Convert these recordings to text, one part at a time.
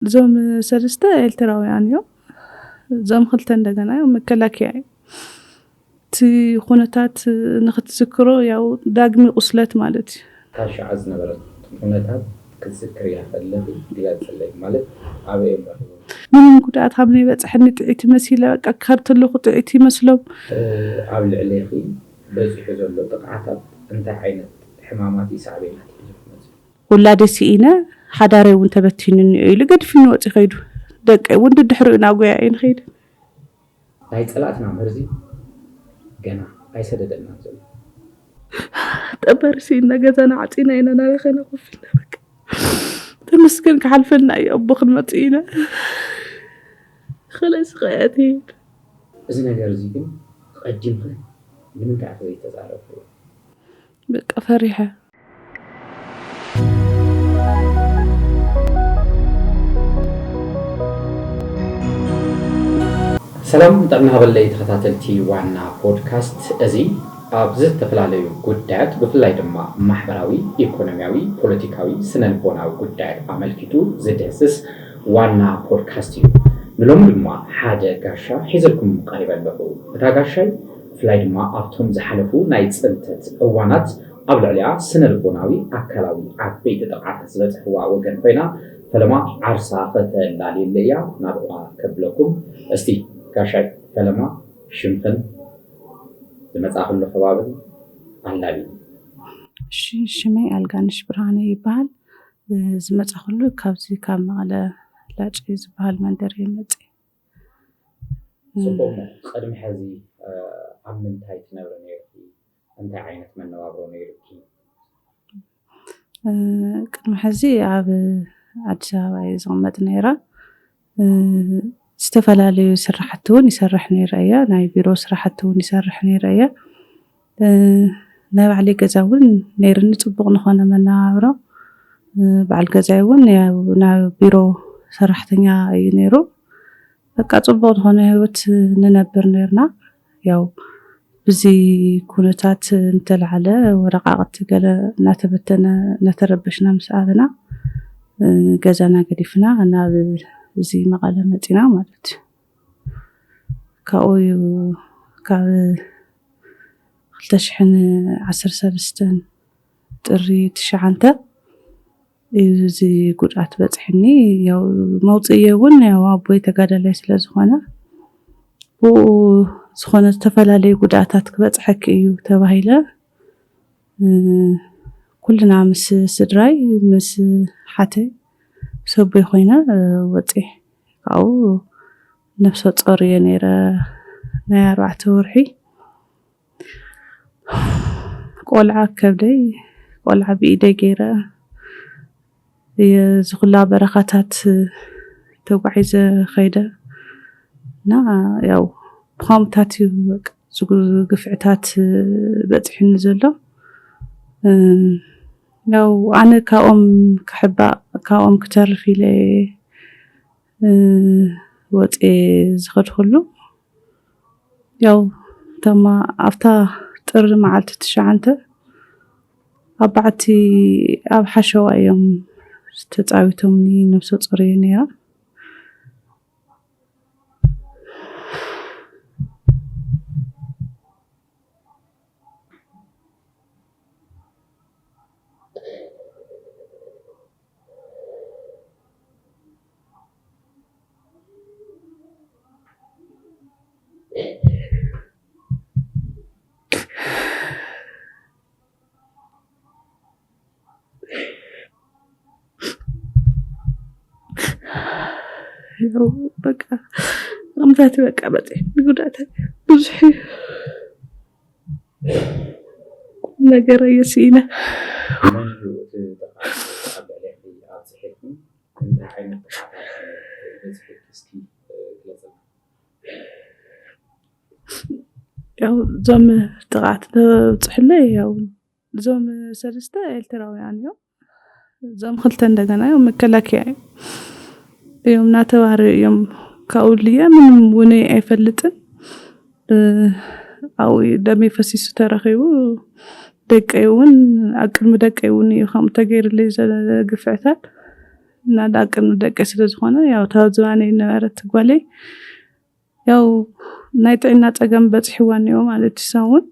እዞም ሰለስተ ኤርትራውያን እዮም። እዞም ክልተ እንደገና እዮም መከላከያ እዮም። እቲ ኩነታት ንክትዝክሮ ያው ዳግሚ ቁስለት ማለት እዩ። ካብ ሸዓ ዝነበረ ኩነታት ክትዝክር እያ ከለኺ ግለፅለይ ማለት ኣበይ እዮም ረኺቦም? ምንም ጉድኣት ካብ ናይ በፅሐኒ ጥዒት መሲለ በቃ ክኸድ ተለኹ ጥዒት ይመስሎም። ኣብ ልዕሌኺ በፂሑ ዘሎ ጥቕዓታት እንታይ ዓይነት ሕማማት እዩ ሳዕቤናት ሒዙ ክመፅእ? ውላደ ስኢነ ሓዳረይ እውን ተበቲኑኒ እዩ ኢሉ ገዲፉኒ ወፂ ከይዱ። ደቀይ እውን ድድሕሪኡ ናጉያ እየ ንኸይድ። ናይ ፀላእትና መርዚ ገና ኣይሰደደናን ዘሎ። ጠበርሲ እና ገዛና ዓፂና ኢና ናበኸና ኮፍ ኢልና በቃ ተመስገን ክሓልፈልና እዩ ኣቦ ክንመፅእ ኢና። ክለስ ኸያት ይሄድ። እዚ ነገር እዚ ግን ቀዲምኸ ንምንታይ ኣፈ ዘይተዛረብኩ? በቃ ፈሪሐ። ሰላም ጥዕና ሃበለይ ተኸታተልቲ ዋና ፖድካስት። እዚ ኣብ ዝተፈላለዩ ጉዳያት ብፍላይ ድማ ማሕበራዊ፣ ኢኮኖሚያዊ፣ ፖለቲካዊ፣ ስነልቦናዊ ጉዳያት ኣመልኪቱ ዝድህስስ ዋና ፖድካስት እዩ። ንሎሚ ድማ ሓደ ጋሻ ሒዘልኩም ቀሪበ ኣለኹ። እታ ጋሻይ ብፍላይ ድማ ኣብቶም ዝሓለፉ ናይ ፅንተት እዋናት ኣብ ልዕሊኣ ስነልቦናዊ ኣካላዊ ዓበይቲ ጥቕዓታት ዝበፅሕዋ ወገን ኮይና ፈለማ ዓርሳ ከተላልየለይ እያ ናብኣ ከብለኩም። እስቲ ጋሻይ ፈለማ ሽምኽን ዝመፃእኽሉ ከባብን ኣላልዪ። እሺ ሽመይ ኣልጋነሽ ብርሃነ ይበሃል። ዝመፃእኽሉ ካብዚ ካብ መቐለ ላጭ ዝበሃል መንደር እየ መፅእ። ፅቡቕ እሞ ቅድሚ ሕዚ ኣብ ምንታይ ትነብሪ ነይርኪ? እንታይ ዓይነት መነባብሮ ነይርኪ? ቅድሚ ሕዚ ኣብ ኣዲስ ኣበባ እየ ዝቕመጥ ነይረ። ዝተፈላለዩ ስራሕቲ እውን ይሰርሕ ነይረ እየ። ናይ ቢሮ ስራሕቲ እውን ይሰርሕ ነይረ እየ። ናይ ባዕለይ ገዛ እውን ነይርኒ፣ ፅቡቕ ዝኾነ መነባብሮ። በዓል ገዛይ እውን ናብ ቢሮ ሰራሕተኛ እዩ ነይሩ። በቃ ፅቡቕ ዝኾነ ህይወት ንነብር ነርና። ያው ብዚ ኩነታት እንተለዓለ ወረቃቕቲ ገለ እናተበተነ እናተረበሽና ምስ ኣበና ገዛና ገዲፍና ናብ እዚ መቐለ መፂና ማለት እዩ። ካብኡ እዩ ካብ ክልተ ሽሕን ዓሰርተ ሰለስተን ጥሪ ትሽዓንተ እዩ እዚ ጉድኣት በፅሕኒ። ያው መውፅእየ እውን ያው ኣቦይ ተጋዳላይ ስለ ዝኾነ ብኡ ዝኾነ ዝተፈላለዩ ጉድኣታት ክበፅሐኪ እዩ ተባሂለ። ኩልና ምስ ስድራይ ምስ ሓተይ ምስ ኣቦይ ኮይነ ወፅየ። ካብኡ ነብሰ ፆር እየ ነይረ ናይ ኣርባዕተ ወርሒ። ቆልዓ ከብደይ ቆልዓ ብኢደይ ገይረ እየ ዝኹላ በረኻታት ተጓዒዘ ኸይደ እና ያው ብኸምታት እዩ በቃ ዝጉ- ግፍዕታት በፂሕኒ ዘሎ። ያው ኣነ ካብኦም ክሕባእ ካብኦም ክተርፍ ኢለ ወፅየ ዝኸድኩሉ ያው ተማ ኣብታ ጥሪ መዓልቲ ትሽዓንተ ኣብ በዓቲ ኣብ ሓሸዋ እዮም ተፃዊቶምኒ። ነብሰ ፁር እየ ነይራ። ያው በቃ ከምታት በቃ በፂ ንጉዳተ ብዙሕ እዩ። ነገር እየስኢነ። መን እዩ እቲ ጥቕዓት ኣብ ልዕሌኺ ኣብፅሒልኩም? እንታይ ዓይነት ጥቕዓታት እዩ በፂሑልኪ? እስኪ ግለፅልና። ያው እዞም ጥቕዓት ዘብፅሑለይ ያው እዞም ሰለስተ ኤርትራውያን እዮም። እዞም ክልተ እንደገና እዮም መከላከያ እዮም። እዮም እናተባህረ እዮም ካብኡ ልየ ምንም ውነይ ኣይፈልጥን። ኣብኡ እዩ ደመይ ፈሲሱ ተረኺቡ። ደቀይ እውን ኣብ ቅድሚ ደቀይ እውን እዩ ከምኡ ተገይሩለይ ዘሎ ግፍዕታት። እና ዳቅን ደቀ ስለ ዝኾነ ያው ተዝባነይ ነበረት ጓለይ። ያው ናይ ጥዕና ጸገም በጽሕዋ እኒኦ ማለት እዩ። እሳ እውን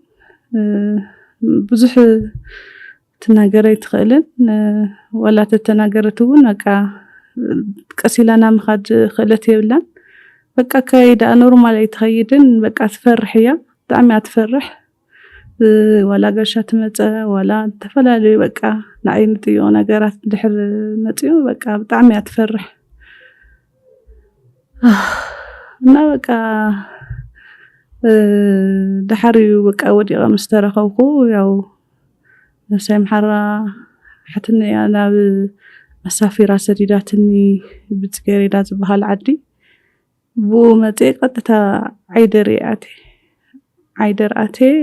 ብዙሕ ትናገር ኣይትኽእልን። ወላ ተተናገረት እውን በቃ ቀሲላና ምኻድ ክእለት የብላን። በቃ ከይዳ ኖርማል ኣይትኸይድን። በቃ ትፈርሕ እያ፣ ብጣዕሚ እያ ትፈርሕ። ዋላ ጋሻ ትመፀ ዋላ ዝተፈላለዩ በቃ ንዓይ ንጥይቆ ነገራት ድሕር መፅኡ በቃ ብጣዕሚ እያ ትፈርሕ። እና በቃ ድሓር እዩ በቃ ወዲቐ ምስ ተረኸብኩ ያው ነብሳይ ምሓራ ሓትኒ እያ ናብ ኣሳፊራ ሰዲዳትኒ ብፅጌሬዳ ዝበሃል ዓዲ። ብኡ መፅእ ቀጥታ ዓይደር እየ ኣትየ። ዓይደር ኣትየ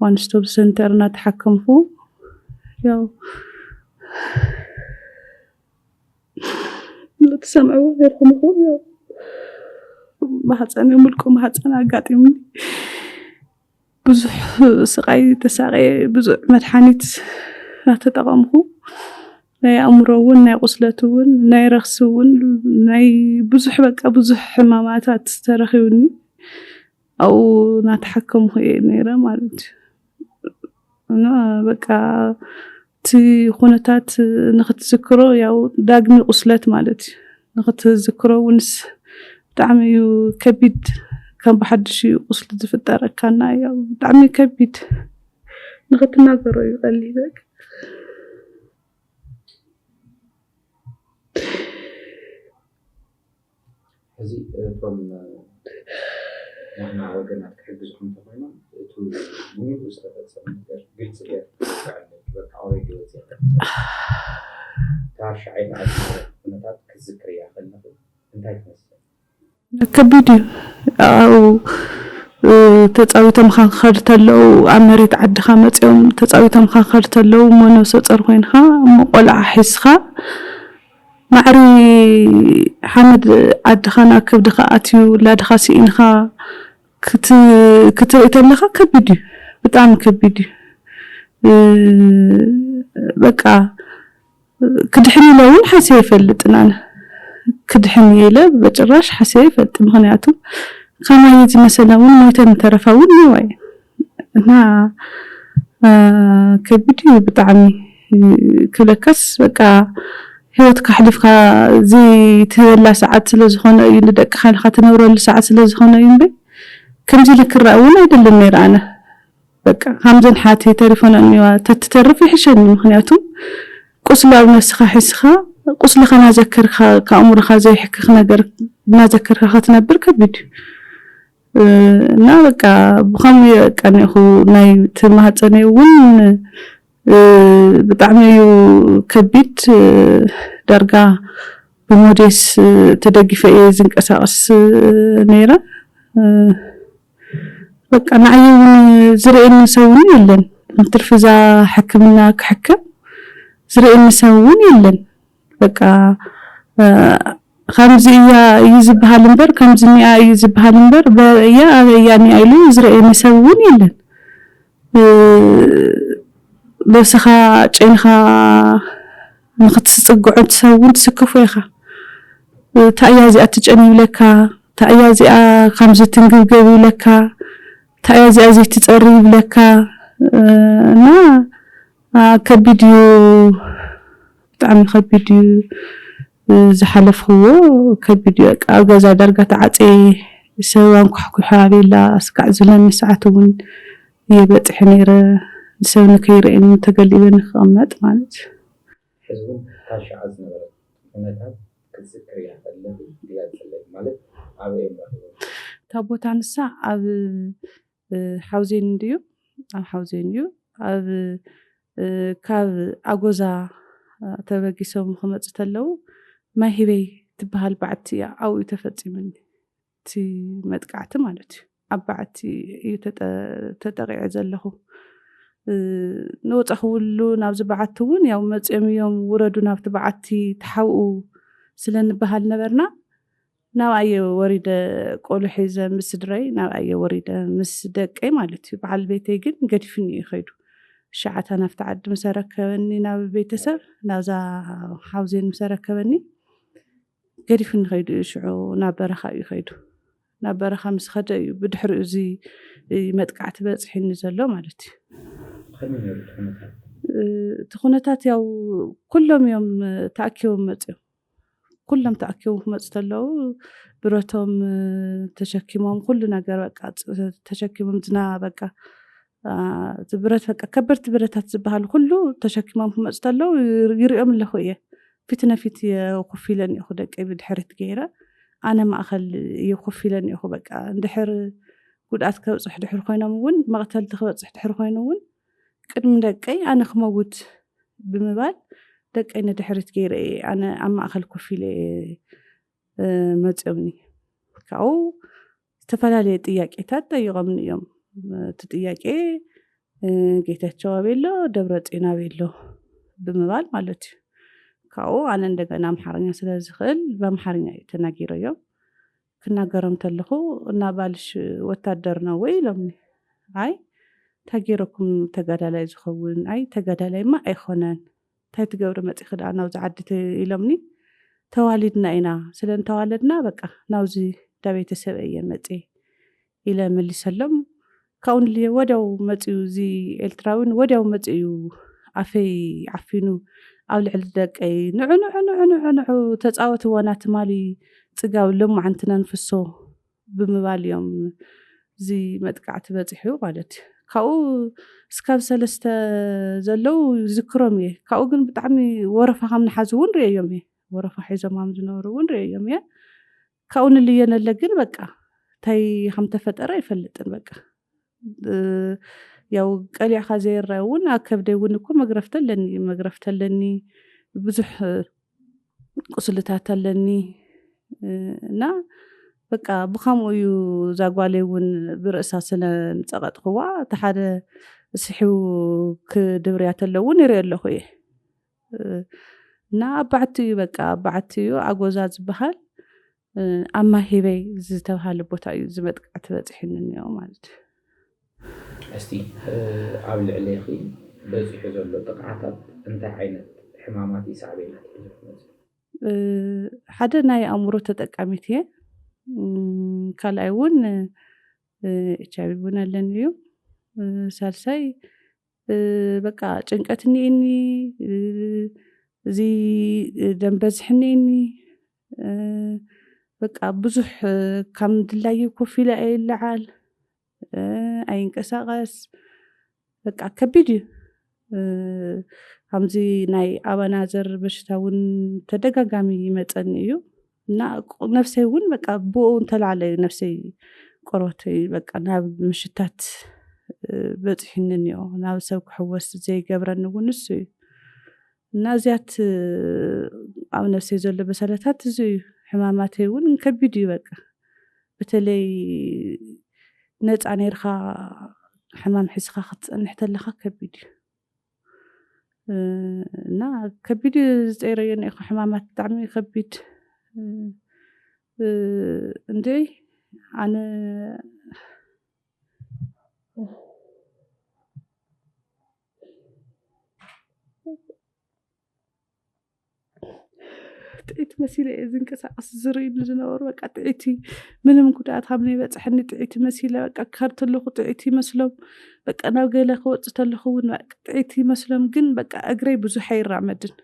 ዋን ስቶፕ ሰንተር እናተሓከምኩ ያው ትሰምዕዎ ገርኩም ይኹን ማህፀን ምልቁ ማህፀን ኣጋጢሙኒ ብዙሕ ስቃይ ተሳቀየ። ብዙሕ መድሓኒት እናተጠቐምኩ ናይ ኣእምሮ እውን ናይ ቁስለት እውን ናይ ረክሲ እውን ናይ ብዙሕ በቃ ብዙሕ ሕማማታት ተረኪቡኒ ኣብኡ እናተሓከምኩ እየ ነይረ ማለት እዩ። እና በቃ እቲ ኩነታት ንክትዝክሮ ያው ዳግሚ ቁስለት ማለት እዩ። ንክትዝክሮ እውንስ ብጣዕሚ እዩ ከቢድ። ከም ብሓድሽ እዩ ቁስሊ ዝፍጠረካና ያው ብጣዕሚ ከቢድ። ንክትናገሮ እዩ ቀሊል በቃ። እዚ እቶም ንሕና ወገናት ክሕግዝኹም እንተኾይኖም እቲ ሙሉእ ዝተፈፀመ ነገር ግልፂ ገይርካ ክትርድእ ኣለኪ። በቃ ኦሬዲ ወፂእኺ። እታ ሻዓይ ተዓዲለ ኩነታት ክትዝክርያ ከለኺ እንታይ ትመስል? ከቢድ እዩ። ኣብኡ ተፃዊቶም ካ ክኸዱ ተለዉ ኣብ መሬት ዓድኻ መፅኦም ተፃዊቶም ካ ክኸዱ ተለዉ እሞ ነብሰ ፆር ኮይንካ እሞ ቆልዓ ሒዝካ ማዕሪ ሓመድ ዓድኻ ናብ ከብድኻ ኣትዩ ውላድኻ ስኢንኻ ክትርኢ ተለኻ ከቢድ እዩ፣ ብጣዕሚ ከቢድ እዩ። በቃ ክድሕን ኢለ እውን ሓስየ ይፈልጥን ኣነ ክድሕን ኢለ በጭራሽ ሓስየ ይፈልጥ። ምክንያቱ ከማይ ዝመሰላ እውን ሞይተ ምተረፋ እውን ነዋ እዩ እና ከቢድ እዩ ብጣዕሚ ክብለካስ በቃ ህይወትካ ኣሕሊፍካ ዘይትህበላ ሰዓት ስለዝኾነ እዩ ንደቅኻ ኢልካ ትነብረሉ ሰዓት ስለዝኾነ እዩ እምበይ ከምዚ ኢለ ክረኣ እውን ኣይደልን ነይረ ኣነ በቃ ከምዘን ሓተይ ተሪፈን እኒዋ ተትተርፍ ይሕሸኒ ምክንያቱ ቁስሊ ኣብ ነብስኻ ሒዝኻ ቁስልኻ እናዘከርካ ከኣእምሮኻ ዘይሕክኽ ነገር እናዘከርካ ክትነብር ከቢድ እዩ እና በቃ ብኸምኡ እየ ቀኒኹ ናይ ትማህፀነይ እውን ብጣዕሚ እዩ ከቢድ ዳርጋ ብሞዴስ ተደጊፈ እየ ዝንቀሳቀስ ነይረ በቃ ንዓይ እውን ዝርእየኒ ሰብ እውን የለን ትርፊ እዛ ሕክምና ክሕከም ዝርእየኒ ሰብ እውን የለን በቃ ከምዚ እያ እዩ ዝበሃል እምበር ከምዚ ኒኣ እዩ ዝበሃል እምበር በእያ ኣበያ ኒኣ ኢሉ ዝርእየኒ ሰብ እውን የለን ነብስኻ ጨኒኻ ንክትፅግዖ ትሰውን ትስከፎ ኢኻ። እታ እያ እዚኣ ትጨን ይብለካ፣ እታ እያ እዚኣ ከምዚ ትንግብገብ ይብለካ፣ እታ እያ እዚኣ ዘይትፀሪ ይብለካ እና ከቢድ እዩ፣ ብጣዕሚ ከቢድ እዩ። ዝሓለፍክዎ ከቢድ እዩ። በቃ ኣብ ገዛ ዳርጋ ተዓፅየ፣ ሰብ ኣንኳሕኲሖ ኣበይ ኣላ ስጋዕ ዝብለኒ ሰዓት እውን እየ በፂሐ ነይረ። ንሰብ ንከይርእየኒ ተገሊለ ንክቕመጥ ማለት እዩ። ሕዚ እውን እታ ሽዓ ዝነበረት ኩነታት ክትዝክርያ ከለኺ ግለፅለይ ማለት ኣበይ እዮም ረኺቦም? እታ ቦታ ንሳ ኣብ ሓውዜን እንድዩ፣ ኣብ ሓውዜን እዩ። ኣብ ካብ ኣጎዛ ተበጊሶም ክመፁ ተለዉ ማይ ሂበይ ትበሃል በዓቲ እያ ኣብኡ ተፈፂሙኒ። እቲ መጥቃዕቲ ማለት እዩ ኣብ በዓቲ እዩ ተጠቂዐ ዘለኹ ንወፃኽብሉ ናብዚ በዓቲ እውን ያው መፂኦም እዮም ውረዱ ናብቲ በዓቲ ተሓብኡ ስለ ንበሃል ነበርና ናብኣየ ወሪደ ቆሉ ሒዘ ምስ ስድረይ ናብኣየ ወሪደ ምስ ደቀይ ማለት እዩ በዓል ቤተይ ግን ገዲፍኒ እዩ ከይዱ ሸዓታ ናብቲ ዓዲ ምስ ኣረከበኒ፣ ናብ ቤተሰብ ናብዛ ሓውዜን ምስ ኣረከበኒ፣ ገዲፉኒ ከይዱ እዩ። ሽዑ ናብ በረኻ እዩ ከይዱ። ናብ በረኻ ምስ ኸደ እዩ ብድሕሪኡ እዚ መጥቃዕቲ በፂሕኒ ዘሎ ማለት እዩ። ከመይ ነይሩ እቲ ኩነታት? እቲ ኩነታት ያው ኩሎም እዮም ተኣኪቦም መፅዮም። ኩሎም ተኣኪቦም ክመፁ ተለዉ ብረቶም ተሸኪሞም፣ ኩሉ ነገር በቃ ተሸኪሞም፣ ዝና በቃ እቲ ብረት በቃ ከበድቲ ብረታት ዝበሃሉ ኩሉ ተሸኪሞም ክመፁ ተለዉ ይሪኦም ኣለኹ እየ። ፊት ነፊት እየ ኮፍ ኢለ እኒኦኹ፣ ደቀይ ብድሕሪት ገይረ ኣነ ማእኸል እየ ኮፍ ኢለ እኒኦኹ። በቃ እንድሕር ጉድኣት ከብፅሕ ድሕር ኮይኖም እውን፣ መቕተልቲ ክበፅሕ ድሕር ኮይኑ እውን ቅድሚ ደቀይ ኣነ ክመውት ብምባል ደቀይ ንድሕሪት ገይረ እየ ኣነ ኣብ ማእኸል ኮፍ ኢለ እየ መፅኦምኒ። ካብኡ ዝተፈላለየ ጥያቄታት ጠይቖምኒ እዮም። እቲ ጥያቄ ጌታቸው ኣበይ ኣሎ፣ ደብረፅዮን ኣበይ ኣሎ ብምባል ማለት እዩ። ካብኡ ኣነ እንደገና ኣምሓርኛ ስለ ዝኽእል ብኣምሓርኛ እዩ ተናጊረዮም። ክናገሮም ተለኹ እና ባልሽ ወታደር ነው ወይ ኢሎምኒ። ኣይ ታጌረኩም ተጋዳላይ ዝኸውን ኣይ ተጋዳላይማ ኣይኮነን፣ እንታይ ትገብሪ መፂኺ ደኣ ናብዚ ዓዲ ኢሎምኒ። ተዋሊድና ኢና፣ ስለ እንተዋለድና በቃ ናብዚ እንዳ ቤተሰብ እየ መፅየ ኢለ መሊሰሎም። ካብኡ ንልየ ወዲያው መፅዩ እዚ ኤርትራዊን ወዲያው መፅዩ ኣፈይ ዓፊኑ ኣብ ልዕሊ ደቀይ ንዑ ንዑ ንዑ ንዑ ንዑ ተፃወትዎ ናትማሊ ፅጋብ ሎማዓንቲ ነንፍሶ ብምባል እዮም እዚ መጥቃዕቲ በፂሑ ማለት እዩ። ካብኡ እስካብ ሰለስተ ዘለዉ ዝክሮም እየ። ካብኡ ግን ብጣዕሚ ወረፋ ከም ንሓዙ እውን ርእዮም እየ። ወረፋ ሒዞም ከም ዝነበሩ እውን ርእዮም እየ። ካብኡ ንልየ ነለ ግን በቃ እንታይ ከም ተፈጠረ ኣይፈልጥን። በቃ ያው ቀሊዕካ ዘይረ እውን ኣብ ከብደይ እውን እኮ መግረፍቲ ኣለኒ፣ መግረፍቲ ኣለኒ፣ ብዙሕ ቁስልታት ኣለኒ እና በቃ ብከምኡ እዩ እዛ ጓለይ እውን ብርእሳ ስለ ንፀቐጥክዋ እቲ ሓደ ስሒው ክድብርያ ተሎ እውን ይርኢ ኣለኹ እየ። እና ኣባዕቲ እዩ በቃ ኣባዕቲ እዩ ኣጎዛ ዝበሃል ኣብ ማሂበይ ዝተብሃለ ቦታ እዩ እዚ መጥቃዕቲ በፂሕኒ እኒኦ ማለት እዩ። እስቲ ኣብ ልዕሌኺ በፂሑ ዘሎ ጥቕዓታት እንታይ ዓይነት ሕማማት እዩ ሳዕቤናት ሒዙ ዝመፅእ? ሓደ ናይ ኣእምሮ ተጠቃሚት እየ። ካልኣይ እውን ኤች ኣይቪ እውን ኣለኒ እዩ። ሳልሳይ በቃ ጭንቀት እኒኤኒ፣ እዚ ደም በዝሒ እኒኤኒ፣ በቃ ብዙሕ ከም ድላዩ ኮፍ ኢለ ኣይለዓል፣ ኣይንቀሳቐስ፣ በቃ ከቢድ እዩ። ከምዚ ናይ ኣባናዘር በሽታ እውን ተደጋጋሚ ይመፀኒ እዩ እና ነፍሰይ እውን በቃ ብኡ እንተላዕለ እዩ ነፍሰይ ቆርበተይ በቃ ናብ ምሽታት በፂሕኒ እኒኦ። ናብ ሰብ ክሕወስ ዘይገብረኒ እውን እሱ እዩ እና እዚያት ኣብ ነፍሰይ ዘሎ በሰለታት እዚ እዩ። ሕማማተይ እውን ከቢድ እዩ በቃ በተለይ ነፃ ነይርካ ሕማም ሒዝካ ክትፀንሕ ተለካ ከቢድ እዩ እና ከቢድ እዩ ዝፀይረዮ እኒኦ ሕማማት ብጣዕሚ ከቢድ እንድዒ ኣነ ጥዒት መሲለ እየ ዝንቀሳቀስ ዝርእዩኒ ዝነበሩ በቃ ጥዒቲ ምንም ጉድኣት ካብ ናይ በፅሐኒ ጥዒቲ መሲለ በቃ ክኸድ ተለኩ ጥዒቲ ይመስሎም በቃ ናብ ገለ ክወፅእ ተለኩ እውን በቃ ጥዒቲ ይመስሎም ግን በቃ እግረይ ብዙሕ ኣይራመድን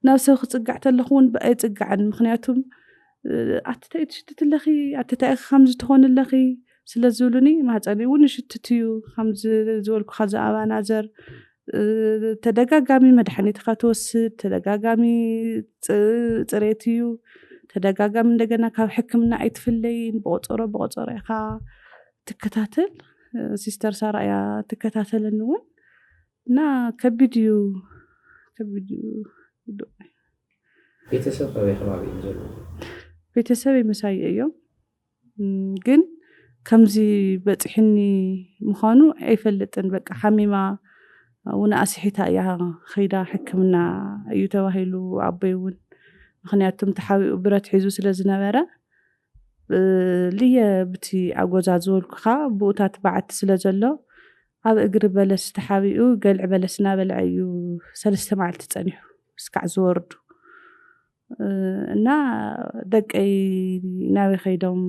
ናብ ሰብ ክፅጋዕ ተለኩ እውን ኣይፅጋዕን ምክንያቱም ኣቲ እንታይ ትሽትት ኣለኺ ኣቲ እንታይ ኢኺ ከምዚ ትኾኒ ኣለኺ ስለ ዝብሉኒ ማህፀነይ እውን ይሽትት እዩ ከምዚ ዝበልኩኻ ዝኣባናዘር ተደጋጋሚ መድሓኒትካ ትወስድ ተደጋጋሚ ፅሬት እዩ ተደጋጋሚ እንደገና ካብ ሕክምና ኣይትፍለይን ብቆፀሮ ብቆፀሮ ኢኻ ትከታተል ሲስተር ሳራ እያ ትከታተለኒ እውን እና ከቢድ እዩ ከቢድ እዩ ቤተሰብ ከበይ ከባቢ እዮም ዘለዉ ቤተሰብ ምሳይ እዮም ግን ከምዚ በፂሕኒ ምዃኑ ኣይፈልጥን በቃ ሓሚማ እውን ኣስሒታ እያ ከይዳ ሕክምና እዩ ተባሂሉ ኣቦይ እውን ምክንያቱ ተሓቢኡ ብረት ሒዙ ስለ ዝነበረ ልየ ብቲ ኣጎዛ ዝበልኩኻ ብኡታት በዓቲ ስለ ዘሎ ኣብ እግሪ በለስ ተሓቢኡ ገልዒ በለስ እናበልዐ እዩ ሰለስተ መዓልቲ ጸኒሑ እስካዕ ዝወርዱ። እ፣ እና ደቀይ ናበይ ከይዶም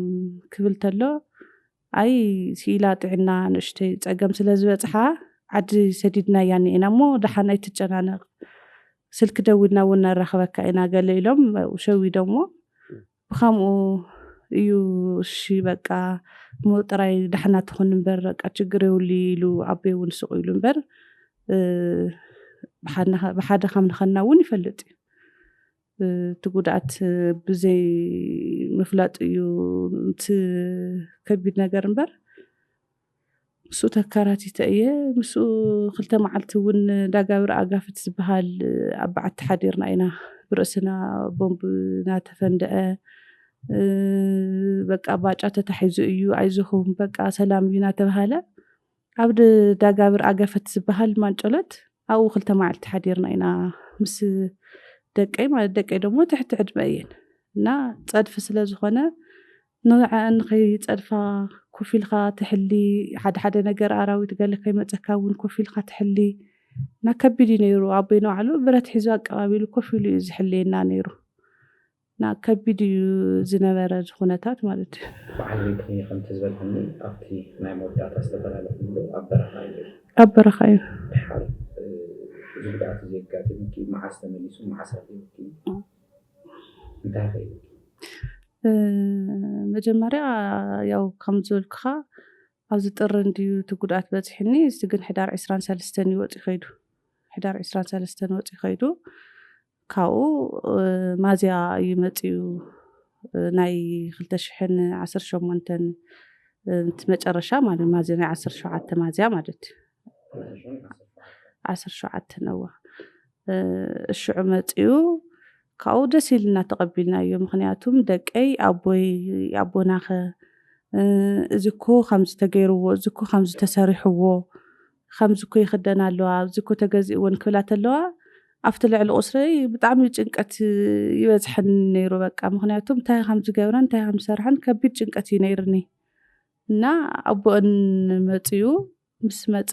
ክብል ተሎ፣ ኣይ ስኢላ ጥዕና ንእሽተይ ጸገም ስለ ዝበጽሓ ዓዲ ሰዲድናያ እኒኤና እሞ ደሓን ኣይትጨናነቕ፣ ስልኪ ደዊልና እውን ነራኽበካ ኢና ገለ ኢሎም ሸዊዶሞ። ብኸምኡ እዩ እሺ በቃ እሞ ጥራይ ደሓና ትኹን እምበር በቃ ችግር የብሉ ኢሉ ኣቦይ እውን ስቕ ኢሉ እምበር፣ እ፣ ብሓድና-፣ ብሓደ ከም ንኸና እውን ይፈልጥ እዩ። እ፣ እቲ ጉድኣት ብዘይ ምፍላጥ እዩ እቲ ከቢድ ነገር እምበር፣ ምስኡ ተካራቲተ እየ። ምስኡ ክልተ መዓልቲ እውን ዳጋብር ኣጋፍት ዝበሃል ኣብ በዓቲ ሓዲርና ኢና። ብርእስና ቦምብ እናተፈንደአ፣ እ፣ በቃ ባጫ ተታሒዙ እዩ፣ ኣይዞኹም፣ በቃ ሰላም እዩ እናተባሃለ ኣብ ድ-፣ ዳጋብር ኣጋፈት ዝበሃል ማንጨሎት ኣብኡ ክልተ መዓልቲ ሓዲርና ኢና ምስ ደቀይ፣ ማለት ደቀይ ደግሞ ትሕቲ ዕድመ እየን እና ጸድፊ ስለ ዝኾነ ንዕዐን ንኸይጸድፋ ኮፍ ኢልካ ትሕሊ፣ ሓደ ሓደ ነገር ኣራዊት ገለ ከይመጸካ እውን ኮፍ ኢልካ ትሕሊ እና ከቢድ እዩ ነይሩ። ኣቦይ ንባዕሉ ብረት ሒዙ ኣቀባቢሉ ኮፍ ኢሉ እዩ ዝሕልየና ነይሩ እና ከቢድ እዩ ዝነበረ እዚ ኩነታት ማለት እዩ። በዓል ቤትኺ ከምቲ ዝበልክኒ ኣብቲ ናይ መወዳእታ ዝተፈላለኹምሉ ኣብ በረኻ እዩ። ኣብ በረኻ እዩ። ድሓር፣ እ፣ እዚ ጉድኣት እዚ የጋጢሙኪ መዓስ ተመሊሱ መዓስ ረኺቡኪ? እንታይ ከ ኢሉኪ? እ፣ መጀመርያ ያው ከም ዝበልኩኻ ኣብዚ ጥሪ እንድዩ እቲ ጉድኣት በጺሑኒ፣ እዚ ግን ሕዳር ዕስራን ሰለስተን እዩ ወጺኡ ከይዱ። ሕዳር ዕስራን ሰለስተን ወጺኡ ከይዱ። ካብኡ፣ እ፣ ማዝያ እዩ መጺኡ፣ እ፣ ናይ ክልተ ሽሕን ዓሰርተ ሸሞንተን፣ እ፣ እቲ መጨረሻ ማለት ማዝያ ናይ ዓሰርተ ሸውዓተ ማዝያ ማለት እዩ። ዓሰርተ ሸውዓተ ነዋ። እ፣ እሽዑ መጺኡ ካብኡ ደስ ኢልና ተቐቢልናዮ። ምኽንያቱም ደቀይ ኣቦይ፣ ኣቦናኸ፣ እ፣ እዚ እኮ ከምዚ ተገይርዎ፣ እዚ እኮ ከምዚ ተሰሪሕዎ፣ ከምዚ እኮ ይኽደን ኣለዋ፣ እዚ እኮ ተገዚእወን ክብላ ተለዋ፣ ኣብቲ ልዕሊ ቁስረይ ብጣዕሚ ጭንቀት ይበዝሐኒ ነይሩ። በቃ ምኽንያቱም እንታይ ከም ዝገብረን እንታይ ከም ዝሰርሐን ከቢድ ጭንቀት እዩ ነይርኒ። እና ኣቦአን መጺኡ፣ ምስ መጸ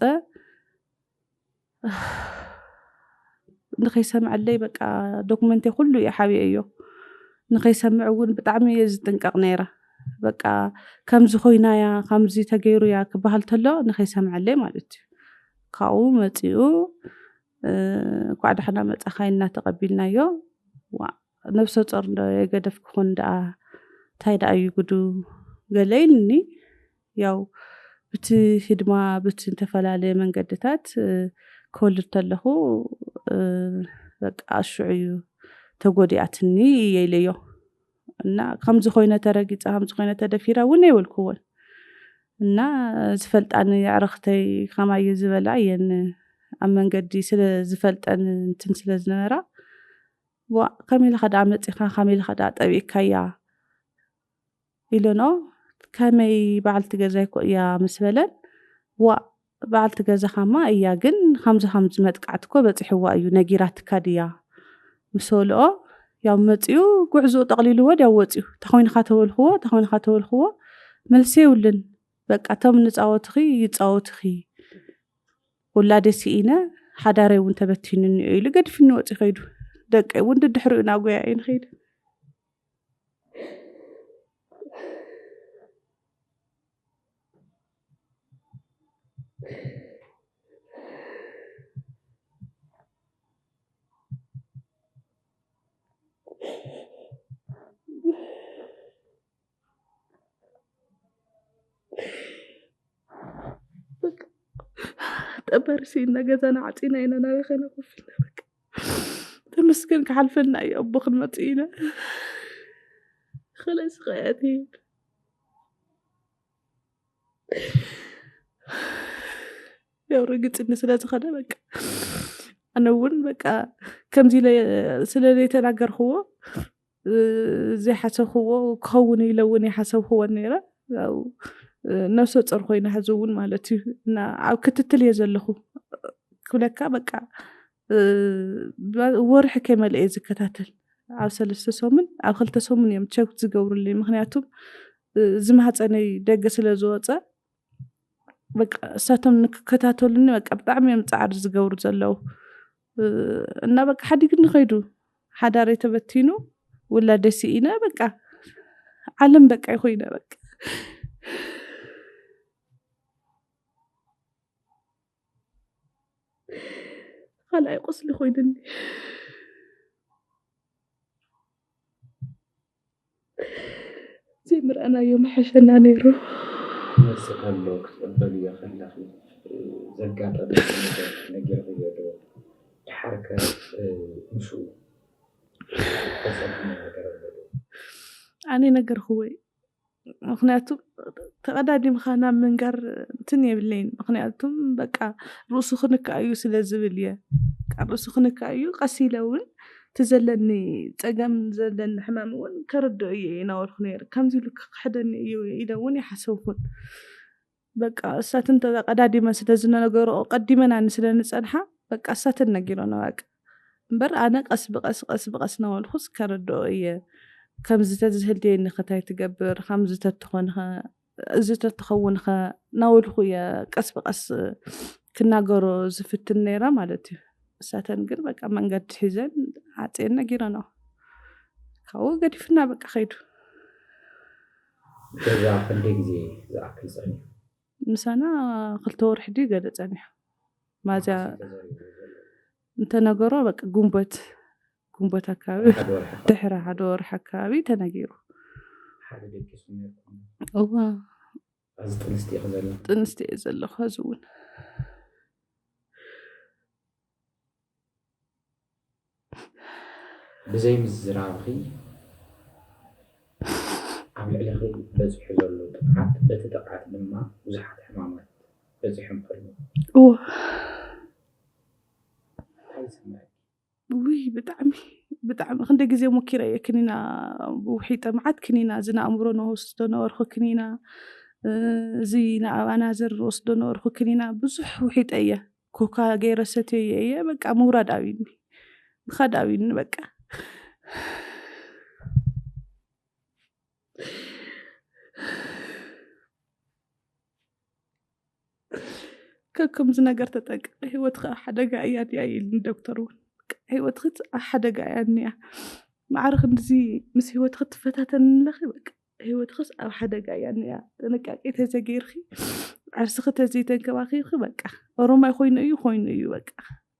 ንኸይሰምዐለይ በቃ ዶክመንተይ ኩሉ እየ ሓቢኤዮ። ንኸይሰምዕ እውን ብጣዕሚ እየ ዝጥንቀቕ ነይረ። በቃ ከምዚ ኮይና እያ፣ ከምዚ ተገይሩ እያ ክበሃል ተሎ ንኸይሰምዐለይ ማለት እዩ። ካብኡ መጺኡ፣ እ፣ እንኳዕ ደሓና መጻኻ ኢልና ተቐቢልናዮ። ዋ፣ ነብሰ ጾር እንዶ የገደፍ ክኾን ደኣ እንታይ ደኣ እዩ ጉዱ ገለ ኢልኒ። ያው ብቲ ህድማ፣ ብቲ ዝተፈላለየ መንገድታት፣ እ፣ ክወልድ ተለኹ፣ እ፣ በቃ ሽዑ እዩ ተጎዲኣትኒ እየ ኢለዮ። እና ከምዚ ኮይነ ተረጊጸ፣ ከምዚ ኮይነ ተደፊረ እውን ኣይበልኩዎን። እና ዝፈልጣኒ ኣዕርኽተይ ከማይ ዝበላ እየን ኣብ መንገዲ ስለ ዝፈልጠን እንትን ስለ ዝነበራ፣ "ዋእ፣ ከመይ ኢልኻ ደኣ መጺኻ፣ ከመይ ኢልኻ ደኣ ጠቢእካያ?" ኢለንኦ። "ከመይ በዓልቲ ገዛይ እኮ እያ?" ምስ በለን፣ "ዋእ፣ በዓልቲ ገዛኻማ እያ፣ ግን ከምዚ ከምዚ መጥቃዕቲ እኮ በጺሕዋ እዩ፣ ነጊራትካ ድያ?" ምስ በልኦ፣ ያው መጺኡ፣ ጉዕዞኡ ጠቕሊሉ ወዲያው ወጺኡ። "ተኾይንኻ ተበልኽዎ፣ ተኾይንኻ ተበልኽዎ፣ መልሲ የብሉን። በቃ፣ እቶም ንጻወትኺ ይጻወትኺ። ውላደይ ስኢነ፣ ሓዳረይ እውን ተበቲኑኒ እዩ" ኢሉ ገዲፉኒ ወጺኡ ከይዱ። ደቀይ እውን ድድሕሪኡ እናጎያ እየ ንኸይድ። በቃ፣ ጠበርሲ እና ገዛና ዓፂና ኢና ናበይ ኸና ኮፍ ኢልና፣ በቃ፣ ተመስገን ክሓልፈልና እዩ፣ ኣቦ ክንመፅእ ኢና። ክለስ ኸያት ይሄድ። ያው ርግፅኒ ስለ ዝኸደ፣ በቃ፣ ኣነ እውን፣ በቃ፣ ከምዚ ኢለ ስለ ዘይተናገርክዎ፣ እ፣ ዘይሓሰብክዎ ክኸውን ኢለ እውን ይሓሰብክዎን ነይረ። ያው፣ እ፣ ነብሰ ጾር ኮይነ ሕዚ እውን ማለት እዩ። እና ኣብ ክትትል እየ ዘለኹ ክብለካ፣ በቃ፣ እ፣ ወርሒ ከይመልአ እየ ዝከታተል። ኣብ ሰለስተ ሰሙን፣ ኣብ ክልተ ሰሙን እዮም ቸክ ዝገብሩለይ። ምኽንያቱም፣ እ፣ እዚ ማህፀነይ ደገ ስለ ዝወፀ፣ በቃ እሳቶም ንክከታተሉኒ በቃ ብጣዕሚ እዮም ፃዕሪ ዝገብሩ ዘለዉ። እ፣ እና በቃ ሓዲግኒ ከይዱ፣ ሓዳረይ ተበቲኑ፣ ውላደይ ስኢነ፣ በቃ ዓለም በቃ ይኮይነ በቃ ካልኣይ ቁስሊ ኮይንኒ። ዘይምርኣናዮ ምሐሸና ነይሩ። ክመጽእ ከሎ ክትቕበልዮ ከለኺ ዘጋጠመ ነገር ነጊርኽዮ ዶ? ድሓር ከ ምስኡ ተጸግሞ ነገር ኣሎ ዶ? ኣነ ነገርኽዎ እዩ። ምኽንያቱ ተቐዳዲምኻ ናብ ምንጋር እንትን የብለይን። ምኽንያቱም በቃ ርእሱ ክንካእ እዩ ስለ ዝብል እየ። በቃ ርእሱ ክንካእ እዩ። ቀስ ኢለ እውን እቲ ዘለኒ ጸገም ዘለኒ ሕማም እውን ከረድኦ እየ እናበልኩ ነይረ። ከምዚ ኢሉ ክኽሕደኒ እዩ ኢለ እውን ይሓሰብኩን። በቃ እሳትን ተቐዳዲመን ስለ ዝነገርኦ ቀዲመናኒ ስለ ንጸንሓ በቃ እሳትን ነጊሮና በቃ። እምበር ኣነ ቀስ ብቐስ ቀስ ብቐስ እናበልኩስ ከረድኦ እየ። ከምዚ ተዝህልየኒ ኸ እንታይ ትገብር፣ ከምዚ ተትኾን ኸ፣ እዚ ተትኸውን ኸ እናበልኩ እየ ቀስ ብቐስ ክናገሮ ዝፍትን ነይረ ማለት እዩ። እሳተን ግን በቃ መንገዲ ሒዘን ዓፅየን ነጊረንኦ። ካብኡ ገዲፍና በቃ ኸይዱ። ገዛ ክንደይ ግዜ ዝኣክል ጸኒሑ? ምሳና ክልተ ወርሒ ድዩ ገለ ጸኒሑ። ማዝያ መዓስ እዩ ተዘሪቡ ዘሎ? እንተነገሮ በቃ ግንቦት፣ ግንቦት ኣካባቢ ሓደ ወርሒ። ድሕሪ ሓደ ወርሒ ኣካባቢ ተነጊሩ። ሓደ ደቂሱ ነይርኩም? እዋ ኣብዚ ጥንስቲ ኢኺ ዘለኺ? ጥንስቲ እየ ዘለኹ። እዚ እውን ብዘይ ምዝራብኺ ኣብ ልዕለኺ በፂሑ ዘሎ ጥቕዓት፣ በቲ ጥቕዓት ድማ ብዙሓት ሕማማት በፂሖም ከለዉ እዎ እንታይ ይስምዐኪ? ውይ ብጣዕሚ ብጣዕሚ ክንደይ ግዜ ሞኪረ እየ ክኒና ውሒጠ መዓት ክኒና እዚ ንኣእምሮ ንወስዶ ነበርኩ ክኒና እ፣ እዚ ንኣባናዘር ዝወስዶ ነበርኩ ክኒና ብዙሕ ውሒጠ እየ ኮካ ገይረ ሰትየ እየ በቃ ምውራድ ኣብዩኒ ምኻድ ኣብዩኒ በቃ ካብ ከምዚ ነገር ተጠንቀቂ፣ ህይወትኺ ኣብ ሓደጋ እያ እኒኣ ኢሉኒ ዶክተር እውን። በቃ ህይወትኺ ኣብ ሓደጋ እያ እኒኣ። ማዕረ ክንድዚ ምስ ህይወትኺ ትፈታተኒ ኣለኺ፣ በቃ ህይወትኽስ ኣብ ሓደጋ እያ እኒኣ። ጥንቃቄ ተዘይገይርኺ፣ ዓርስኺ ተዘይተንከባኺብኺ፣ በቃ ኦሮማይ ኮይኑ እዩ፣ ኮይኑ እዩ በቃ።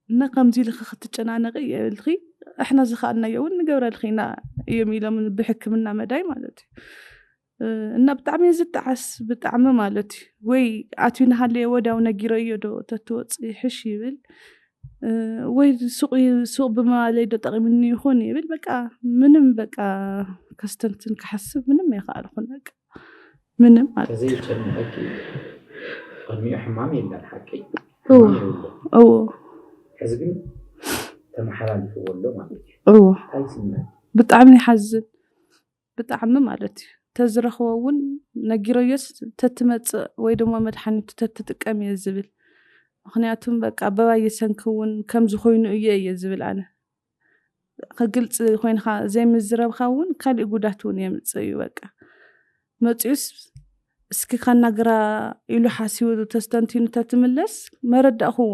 እና ከምዚ ኢልኺ ክትጨናነቂ የብልኺ፣ ኣሕና ዝኸኣልናዮ እውን ንገብረልኺ ኢና እዮም ኢሎም ብሕክምና መዳይ ማለት እዩ። እ፣ እና ብጣዕሚ እየ ዝጠዓስ፣ ብጣዕሚ ማለት እዩ። ወይ ኣትዩ እናሃለየ ወዲያው ነጊረዮ ዶ ተትወፅኢ ሕሽ ይብል፣ እ፣ ወይ ሱቕ ይ-፣ ሱቕ ብምባለይ ዶ ጠቒምኒ ይኾን ይብል። በቃ ምንም በቃ ከስተንትን ክሓስብ ምንም ኣይኸኣልኩን። በቃ ምንም ማለት እዩ። ተዘይጨንቀኪ ቅድሚኡ ሕማም የለን ሓቂ እዎ። ሕማም የብሉን። እዎ ሕዚ ግን ተመሓላሊፍዎ ኣሎ ማለት እዩ። እዎ እንታይ ይስምዐ? ብጣዕሚ ይሓዝን ብጣዕሚ ማለት እዩ። ተዝረኽቦ እውን ነጊረዮስ ተትመፅእ ወይ ድማ መድሓኒቱ ተትጥቀም እየ ዝብል። ምኽንያቱም በቃ በባይ የሰንኪ እውን ከምዚ ኮይኑ እየ እየ ዝብል ኣነ። ከግልፂ ኮይንካ ዘይምዝረብካ እውን ካሊእ ጉዳት እውን የምፅእ እዩ። በቃ መፂኡስ እስኪ ካናግራ ኢሉ ሓሲቡ ተስተንቲኑ ተትምለስ መረዳእክዎ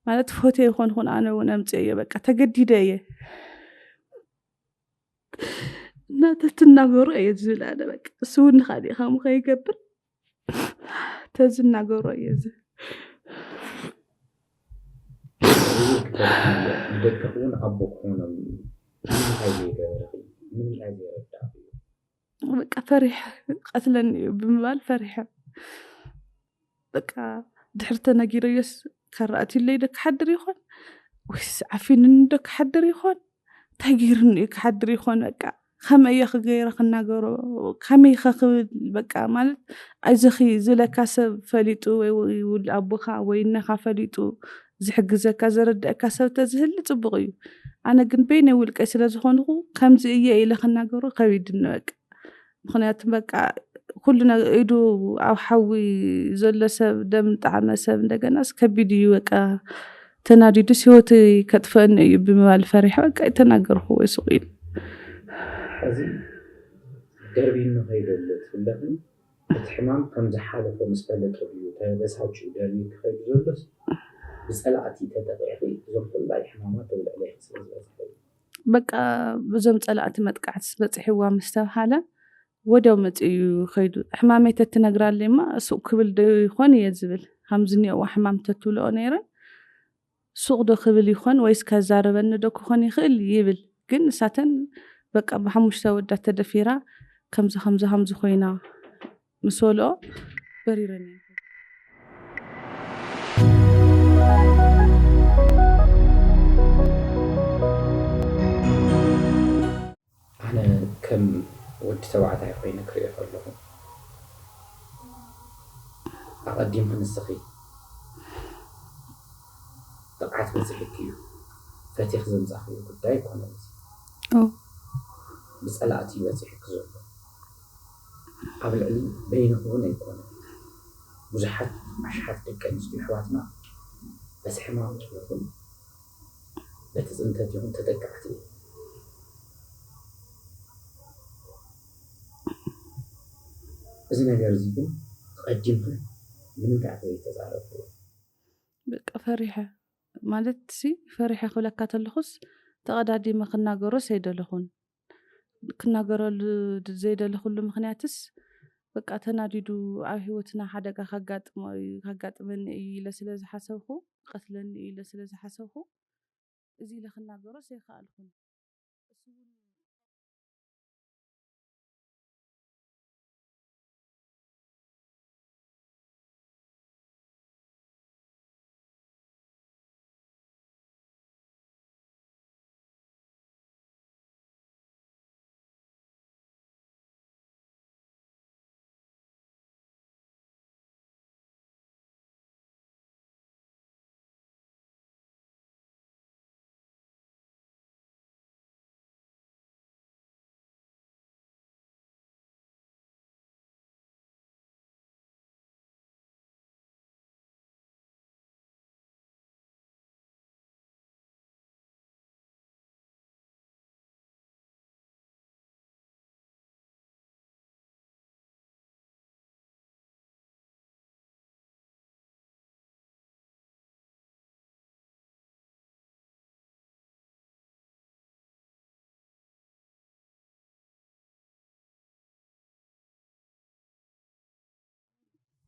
ማለት ፎቶ ይኮንኩን ኣነ እውን ኣምፅእ እየ በቃ ተገዲደ እየ እና ተትናገሩ እየ ዝብል ኣነ በቃ እሱ እውን ንካሊእ ከምኡ ከይገብር ተዝናገሩ እየ ዝብል ንደቅኺ እውን ኣቦ ክኾኖም ንምንታይ ዘይገበርኺ? ንምንታይ ዘይረዳእኺ? በቃ ፈሪሐ ቀትለኒ እዩ ብምባል ፈሪሐ በቃ ድሕሪ ተነጊረዮስ ካራእትለይ ዶ ክሓድር ይኾን ወይስ ዓፊንኒ ዶ ክሓድር ይኾን እንታይ ገይርኒ እዩ ክሓድር ይኾን በቃ ከመይ እየ ክገይረ ክናገሮ ከመይ ከ ክብል በቃ ማለት ኣይዘኺ ዝብለካ ሰብ ፈሊጡ ወይ ውል ኣቦኻ ወይ እነኻ ፈሊጡ ዝሕግዘካ ዘረድአካ ሰብ ተዝህሊ ፅቡቕ እዩ ኣነ ግን በይነይ ውልቀይ ስለ ዝኾንኩ ከምዚ እየ ኢለ ክናገሮ ከቢድኒ በቃ ምኽንያቱ በቃ ኩሉ ኢዱ ኣብ ሓዊ ዘሎ ሰብ ደም ጣዕመ ሰብ እንደገናስ ከቢድ እዩ በቃ ተናዲዱስ ህይወተይ ከጥፈአኒ እዩ ብምባል ፈሪሐ በቃ ኣይተናገርኩ ወይ ሱቕ ኢሉ እዚ ደርቢኒ ከይደሎ ትብለኽን እቲ ሕማም ከም ዝሓለፎ ምስ ፈለጠ ድዩ ተበሳጭዩ ደርብዩ ክኸይዱ ዘሎስ፣ ብጸላእቲ ተጠቒዕኺ እዞም ኩላይ ሕማማት ኣብ ልዕሌኺ ስለ ዝበጽሐ እዩ? በቃ ብዞም ጸላእቲ መጥቃዕቲ በጺሕዋ ምስ ተብሃለ ወዲያው መጺኡ እዩ ከይዱ። ሕማመይ ተትነግራለይማ ሱቕ ክብል ዶ ይኾን እየ ዝብል። ከምዚ እኒኦዋ ሕማም ተትብልኦ ነይረ ሱቕ ዶ ክብል ይኾን ወይስ ከዛርበኒ ዶ ክኾን ይኽእል ይብል። ግን እሳተን በቃ ብሓሙሽተ ወዳት ተደፊራ ከምዚ ከምዚ ከምዚ ኮይና ምስ በልኦ በሪረን እየን። ኣነ ከም ወዲ ተባዕታይ ኮይነ ክሪኦ ከለኹ ኣቐዲምኺ ንስኺ ጥቕዓት በፂሕኪ እዩ። ፈቲኺ ዘምፃእኽዮ ጉዳይ ኣይኮነን። እዚ ኦ፣ ብፀላእቲ እዩ በፂሕኪ ዘሎ። ኣብ ልዕሊ በይንኺ እውን ኣይኮነን። ብዙሓት ኣሽሓት ደቂ ኣንስትዮ ኣሕዋትና በቲ ሕማም ይኹን በቲ ፅንተት ይኹን ተጠቃዕቲ እዮም። እዚ ነገር እዚ ግን ኣቐዲምኺ ንምንታይ ኢኺ ዘይተዛረብክዮ? በቃ ፈሪሐ ማለት ሲ ፈሪሐ ክብለካ ተለኹስ ተቐዳዲመ ክናገሮስ ኣይደለኹን። ክናገረሉ ዘይደለኹሉ ምኽንያትስ በቃ ተናዲዱ ኣብ ህይወትና ሓደጋ ካጋጥሞ እዩ ካጋጥመኒ እዩ ኢለ ስለ ዝሓሰብኩ ቀትለኒ እዩ ኢለ ስለ ዝሓሰብኩ እዚ ኢለ ክናገሮስ ኣይከኣልኩን። እሱ እውን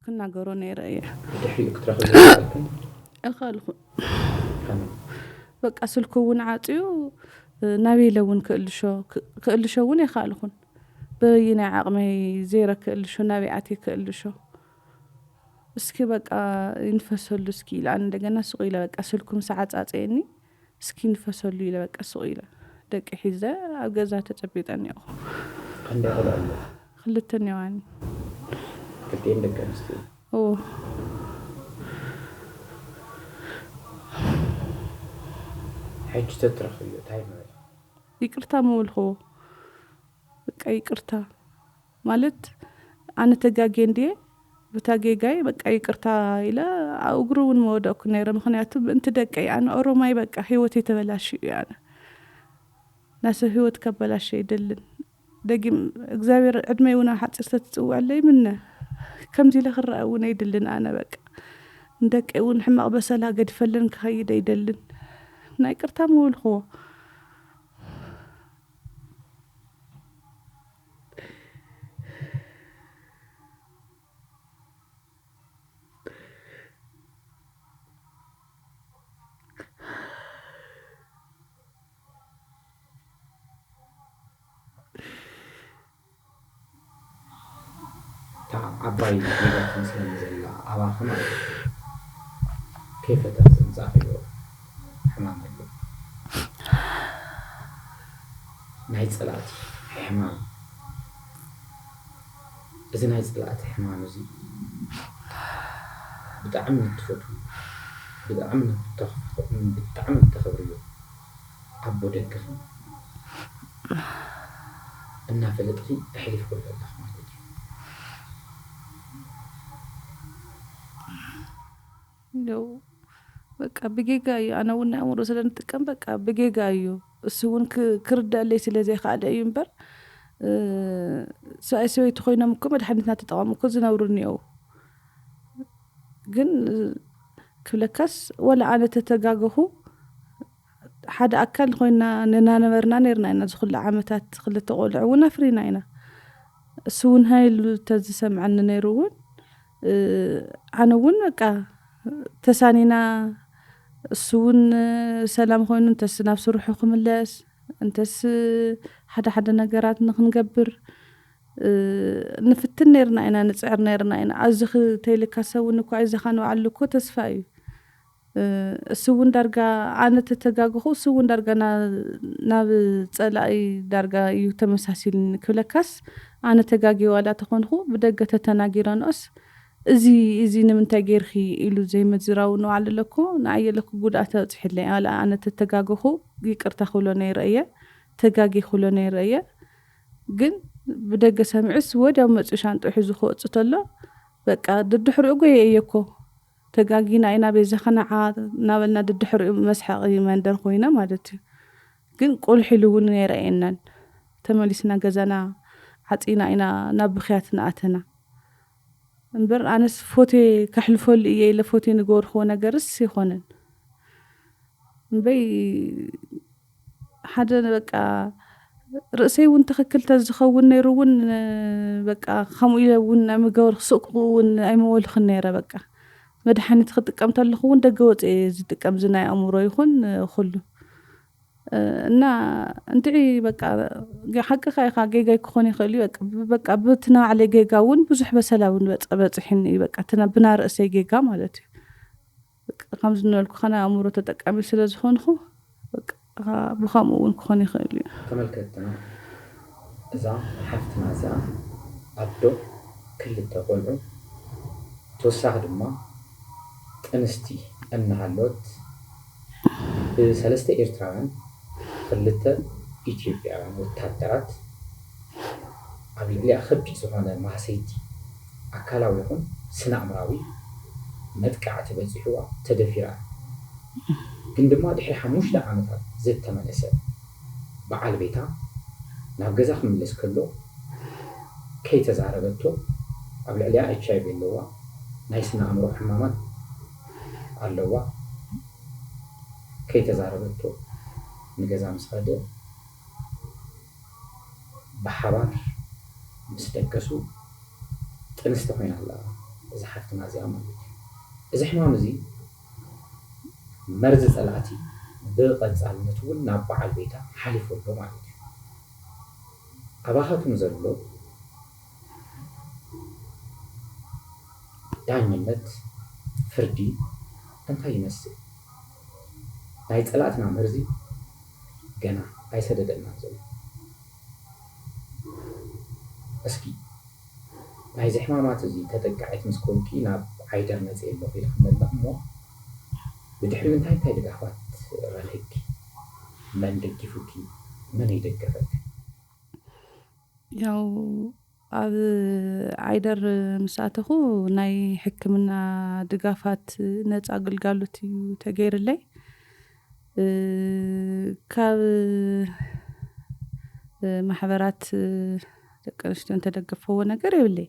ክናገሮ ነይረ እየ። ብድሕሪኡ ክትረኽብዮ ይኽእልክን? ኣይኸኣልኩን። ከመይ? በቃ ስልኩ እውን ዓፅዩ ናበይ ኢለ እውን ክእልሾ ክእልሾ እውን ኣይኸኣልኩን። በይናይ ዓቕመይ ዘይረ ክእልሾ ናበይ ኣትየ ክእልሾ። እስኪ በቃ ይንፈሰሉ እስኪ ኢለ ኣነ እንደገና ስቕ ኢለ በቃ ስልኩ ምስ ዓፃፀየኒ እስኪ ንፈሰሉ ኢለ በቃ ስቕ ኢለ ደቂ ሒዘ ኣብ ገዛ ተጨቢጠ እኒኦኹ። ክንደይ ቆልዑ ኣለዉ? ክልተ እኒዋኒ። ክልቲኤን ደቂ ኣንስትዮ? እዎ። ሕጂ ተትረኽብዮ እንታይ ምበል? ይቅርታ ምበልክዎ። በቃ ይቅርታ ማለት ኣነ ተጋጌ እንድየ ብታ ጌጋይ በቃ ይቅርታ ኢለ ኣብ እግሩ እውን መወደቅኩ ነይረ። ምክንያቱ ምእንቲ ደቀይ ኣነ ኦሮማይ በቃ ህይወተይ ተበላሽዩ እዩ። ኣነ ናሰብ ህይወት ከበላሽ ኣይደልን። ደጊም እግዚኣብሔር ዕድመይ እውን ኣብ ሓፂር ተትፅውዕለይ ምነ ከምዚ ኢለ ክረአ እውን ኣይድልን። ኣነ በቃ ንደቀይ እውን ሕማቕ በሰላ ገዲፈለን ክኸይድ ኣይደልን። ናይ ቅርታ ምውልክዎ እታ ዓባይ ጌጋ ትመስለኒ ዘላ ኣባኺ ማለት እዩ። ከይፈተኺ ዘምጻእኽዮ ሕማም ኣሎ። ናይ ጸላእቲ ሕማም። እዚ ናይ ጸላእቲ ሕማም እዚ ብጣዕሚ እትፈትዉ፣ ብጣዕሚ እተኽ-፣ ብጣዕሚ እተኽብርዮ ኣቦ ደቅኺ እናፈለጥኺ ኣሕሊፍክሉ ኣለኺ ማለት እዩ። ነው። በቃ ብጌጋ እዩ። ኣነ እውን ናይ ኣእምሮ ስለ ንጥቀም በቃ ብጌጋ እዩ። እሱ እውን ክ-፣ ክርዳለይ ስለ ዘይከኣለ እዩ እምበር ሰብኣይ ሰበይቲ ኮይኖም እኮ መድሓኒትና ተጠቐሙ እኮ ዝነብሩ እኒአው። ግን ክብለካስ ወላ ኣነ ተተጋገኹ ሓደ ኣካል ኮይና ንናነበርና ነርና ኢና። ዝኩሉ ዓመታት ክልተ ቆልዑ እውን ኣፍሪና ኢና። እሱ እውን ሃይሉ ተዝሰምዐኒ ነይሩ እውን ኣነ እውን በቃ ተሳኒና እሱ እውን ሰላም ኮይኑ እንተስ ናብ ስርሑ ክምለስ እንተስ ሓደ ሓደ ነገራት ንክንገብር ንፍትን ነርና ኢና፣ ንፅዕር ነርና ኢና። ኣብዚ ክተይልካ ሰብ እውን እኳ ይዘኻ ንባዕሉ እኮ ተስፋ እዩ። እሱ እውን ዳርጋ ኣነ ተተጋግኹ እሱ እውን ዳርጋ ናብ ፀላኢ ዳርጋ እዩ ተመሳሲልኒ ክብለካስ ኣነ ተጋጊ ዋላ ተኾንኹ ብደገ ተተናጊረንኦስ እዚ እዚ ንምንታይ ጌርኺ ኢሉ ዘይመዝራው ንባዕሉ ኣለኮ ንዓየ ኣለኩ ጉድኣት ኣብፅሕለይ ዋላ ኣነ ተተጋግኹ ይቅርታ ክብሎ ነይረ እየ ተጋጊ ክብሎ ነይረ እየ። ግን ብደገ ሰሚዑስ ወዲያው መፂኡ ሻንጥኡ ሒዙ ክወፅእ ተሎ በቃ ደድሕሪኡ ጎየ እየ እኮ ተጋጊና ኢና ቤዛ ከነዓ እናበልና ደድሕሪኡ መስሓቂ መንደር ኮይና ማለት እዩ። ግን ቁልሕ ኢሉ እውን ነይረ የናን ተመሊስና ገዛና ዓፂና ኢና ናብ ብኽያት ንኣተና። እምበር ኣነስ ፎቴ ከሕልፈሉ እየ ኢለ ፎቴ ንገበርክዎ ነገርስ ይኾነን እምበይ ሓደ በቃ ርእሰይ እውን ትኽክል ተዝኸውን ነይሩ እውን በቃ ከምኡ ኢለ እውን ናይ ምገበር ክስቅቁ እውን ኣይመወልኽን ነይረ በቃ መድሓኒት ክጥቀም ተለኹ እውን ደገ ወፅእ ዝጥቀም ዝናይ ኣእምሮ ይኹን ኩሉ እና እንድዒ በቃ ሓቅኻ ኢኻ ጌጋይ ክኾን ይኽእል እዩ በቃ ብቲ ናባዕለይ ጌጋ እውን ብዙሕ በሰላ እውን በፅሕኒ እዩ በቃ ብና ርእሰይ ጌጋ ማለት እዩ። ከምዚ ንበልኩ ከነ ኣእምሮ ተጠቃሚ ስለ ዝኾንኹ ብኸምኡ እውን ክኾን ይኽእል እዩ። ተመልከትና እዛ ሓፍትና እዚኣ ኣዶ ክልተ ቆልዑ ተወሳኺ ድማ ጥንስቲ እናሃለወት ብሰለስተ ኤርትራውያን ክልተ ኢትዮጵያውያን ወታደራት ኣብ ልዕሊኣ ከቢድ ዝኾነ ማህሰይቲ ኣካላዊ ይኹን ስነ ኣእምራዊ መጥቃዕቲ በፂሕዋ ተደፊራ ግን ድማ ድሕሪ ሓሙሽተ ዓመታት ዝተመለሰ በዓል ቤታ ናብ ገዛ ክምለስ ከሎ ከይተዛረበቶ ኣብ ልዕሊኣ ኤች ኣይ ቪ ኣለዋ ናይ ስነ ኣእምሮ ሕማማት ኣለዋ ከይተዛረበቶ ንገዛ ምስ ኸደ ብሓባር ምስ ደገሱ ጥንስቲ ኮይና ኣላ እዛ ሓፍትና እዚኣ ማለት እዩ። እዚ ሕማም እዚ መርዚ ፀላእቲ ብቐፃልነት እውን ናብ በዓል ቤታ ሓሊፉ ኣሎ ማለት እዩ። ኣባኻትኩም ዘሎ ዳኝነት ፍርዲ እንታይ ይመስል? ናይ ፀላእትና መርዚ ገና ኣይሰደደልናን ዘሎ። እስኪ ናይዚ ሕማማት እዚ ተጠቃዒት ምስ ኮንኪ ናብ ዓይደር መፅየ ኣለኹ ኢልኪ መለኽ እሞ ብድሕሪኡ እንታይ እንታይ ድጋፋት ረኺብኪ? መን ደጊፉኪ? መን ይደገፈኪ? ያው ኣብ ዓይደር ምስ ኣተኹ ናይ ሕክምና ድጋፋት ነፃ ግልጋሎት እዩ ተገይርለይ። ካብ ማሕበራት ደቂ ኣንስትዮ እንተደገፈዎ ነገር የብለይ።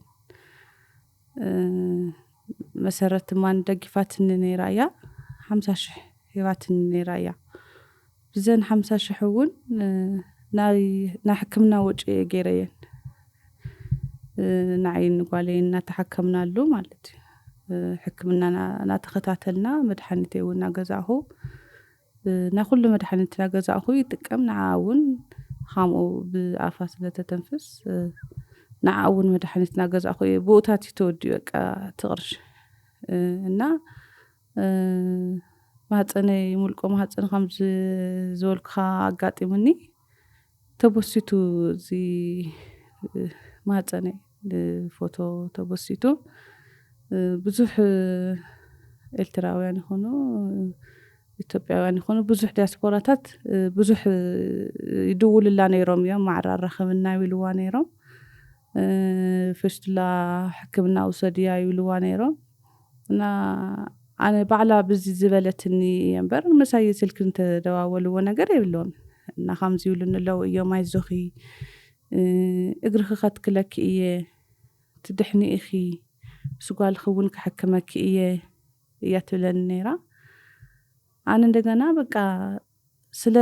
መሰረት ድማ ንደጊፋትኒ ነይራ እያ። ሓምሳ ሽሕ ሂባትኒ ነይራ እያ። ብዘን ሓምሳ ሽሕ እውን ናይ ሕክምና ወጪ እየ ገይረየን። ንዓይን ንጓለይን እናተሓከምናሉ ማለት እዩ። ሕክምና እናተኸታተልና መድሓኒተይ እውን እናገዛእኹ ናይ ኩሉ መድሓኒት እናገዛእኹ ይጥቀም። ንዓ እውን ከምኡ ብኣፋ ስለ ተተንፍስ ንዓ እውን መድሓኒት እናገዛእኹ እየ። ብኡታት እዩ ተወዲኡ በቃ እቲ ቅርሺ እና ማህፀነይ ሙልቆ ማህፀን ከም ዝበልኩኻ ኣጋጢሙኒ ተቦሲቱ እዚ ማህፀነይ ፎቶ ተቦሲቱ ብዙሕ ኤርትራውያን ይኾኑ ኢትዮጵያውያን ይኾኑ ብዙሕ ዲያስፖራታት ብዙሕ ይድውልላ ነይሮም እዮም ማዕረ ኣራኽብና ይብልዋ ነይሮም ፍሽትላ ሕክምና ውሰድያ ይብልዋ ነይሮም እና ኣነ ባዕላ ብዚ ዝበለትኒ እየ እምበር ምሳይ ስልኪ እንተደዋወልዎ ነገር የብለውን እና ከምዚ ይብሉኒ ኣለዉ እዮም ኣይዞኺ እግርኺ ከትክለኪ እየ፣ ትድሕኒ ኢኺ፣ ምስ ጓልኺ እውን ክሕክመኪ እየ እያ ትብለኒ ነይራ። ኣነ እንደገና በቃ ስለ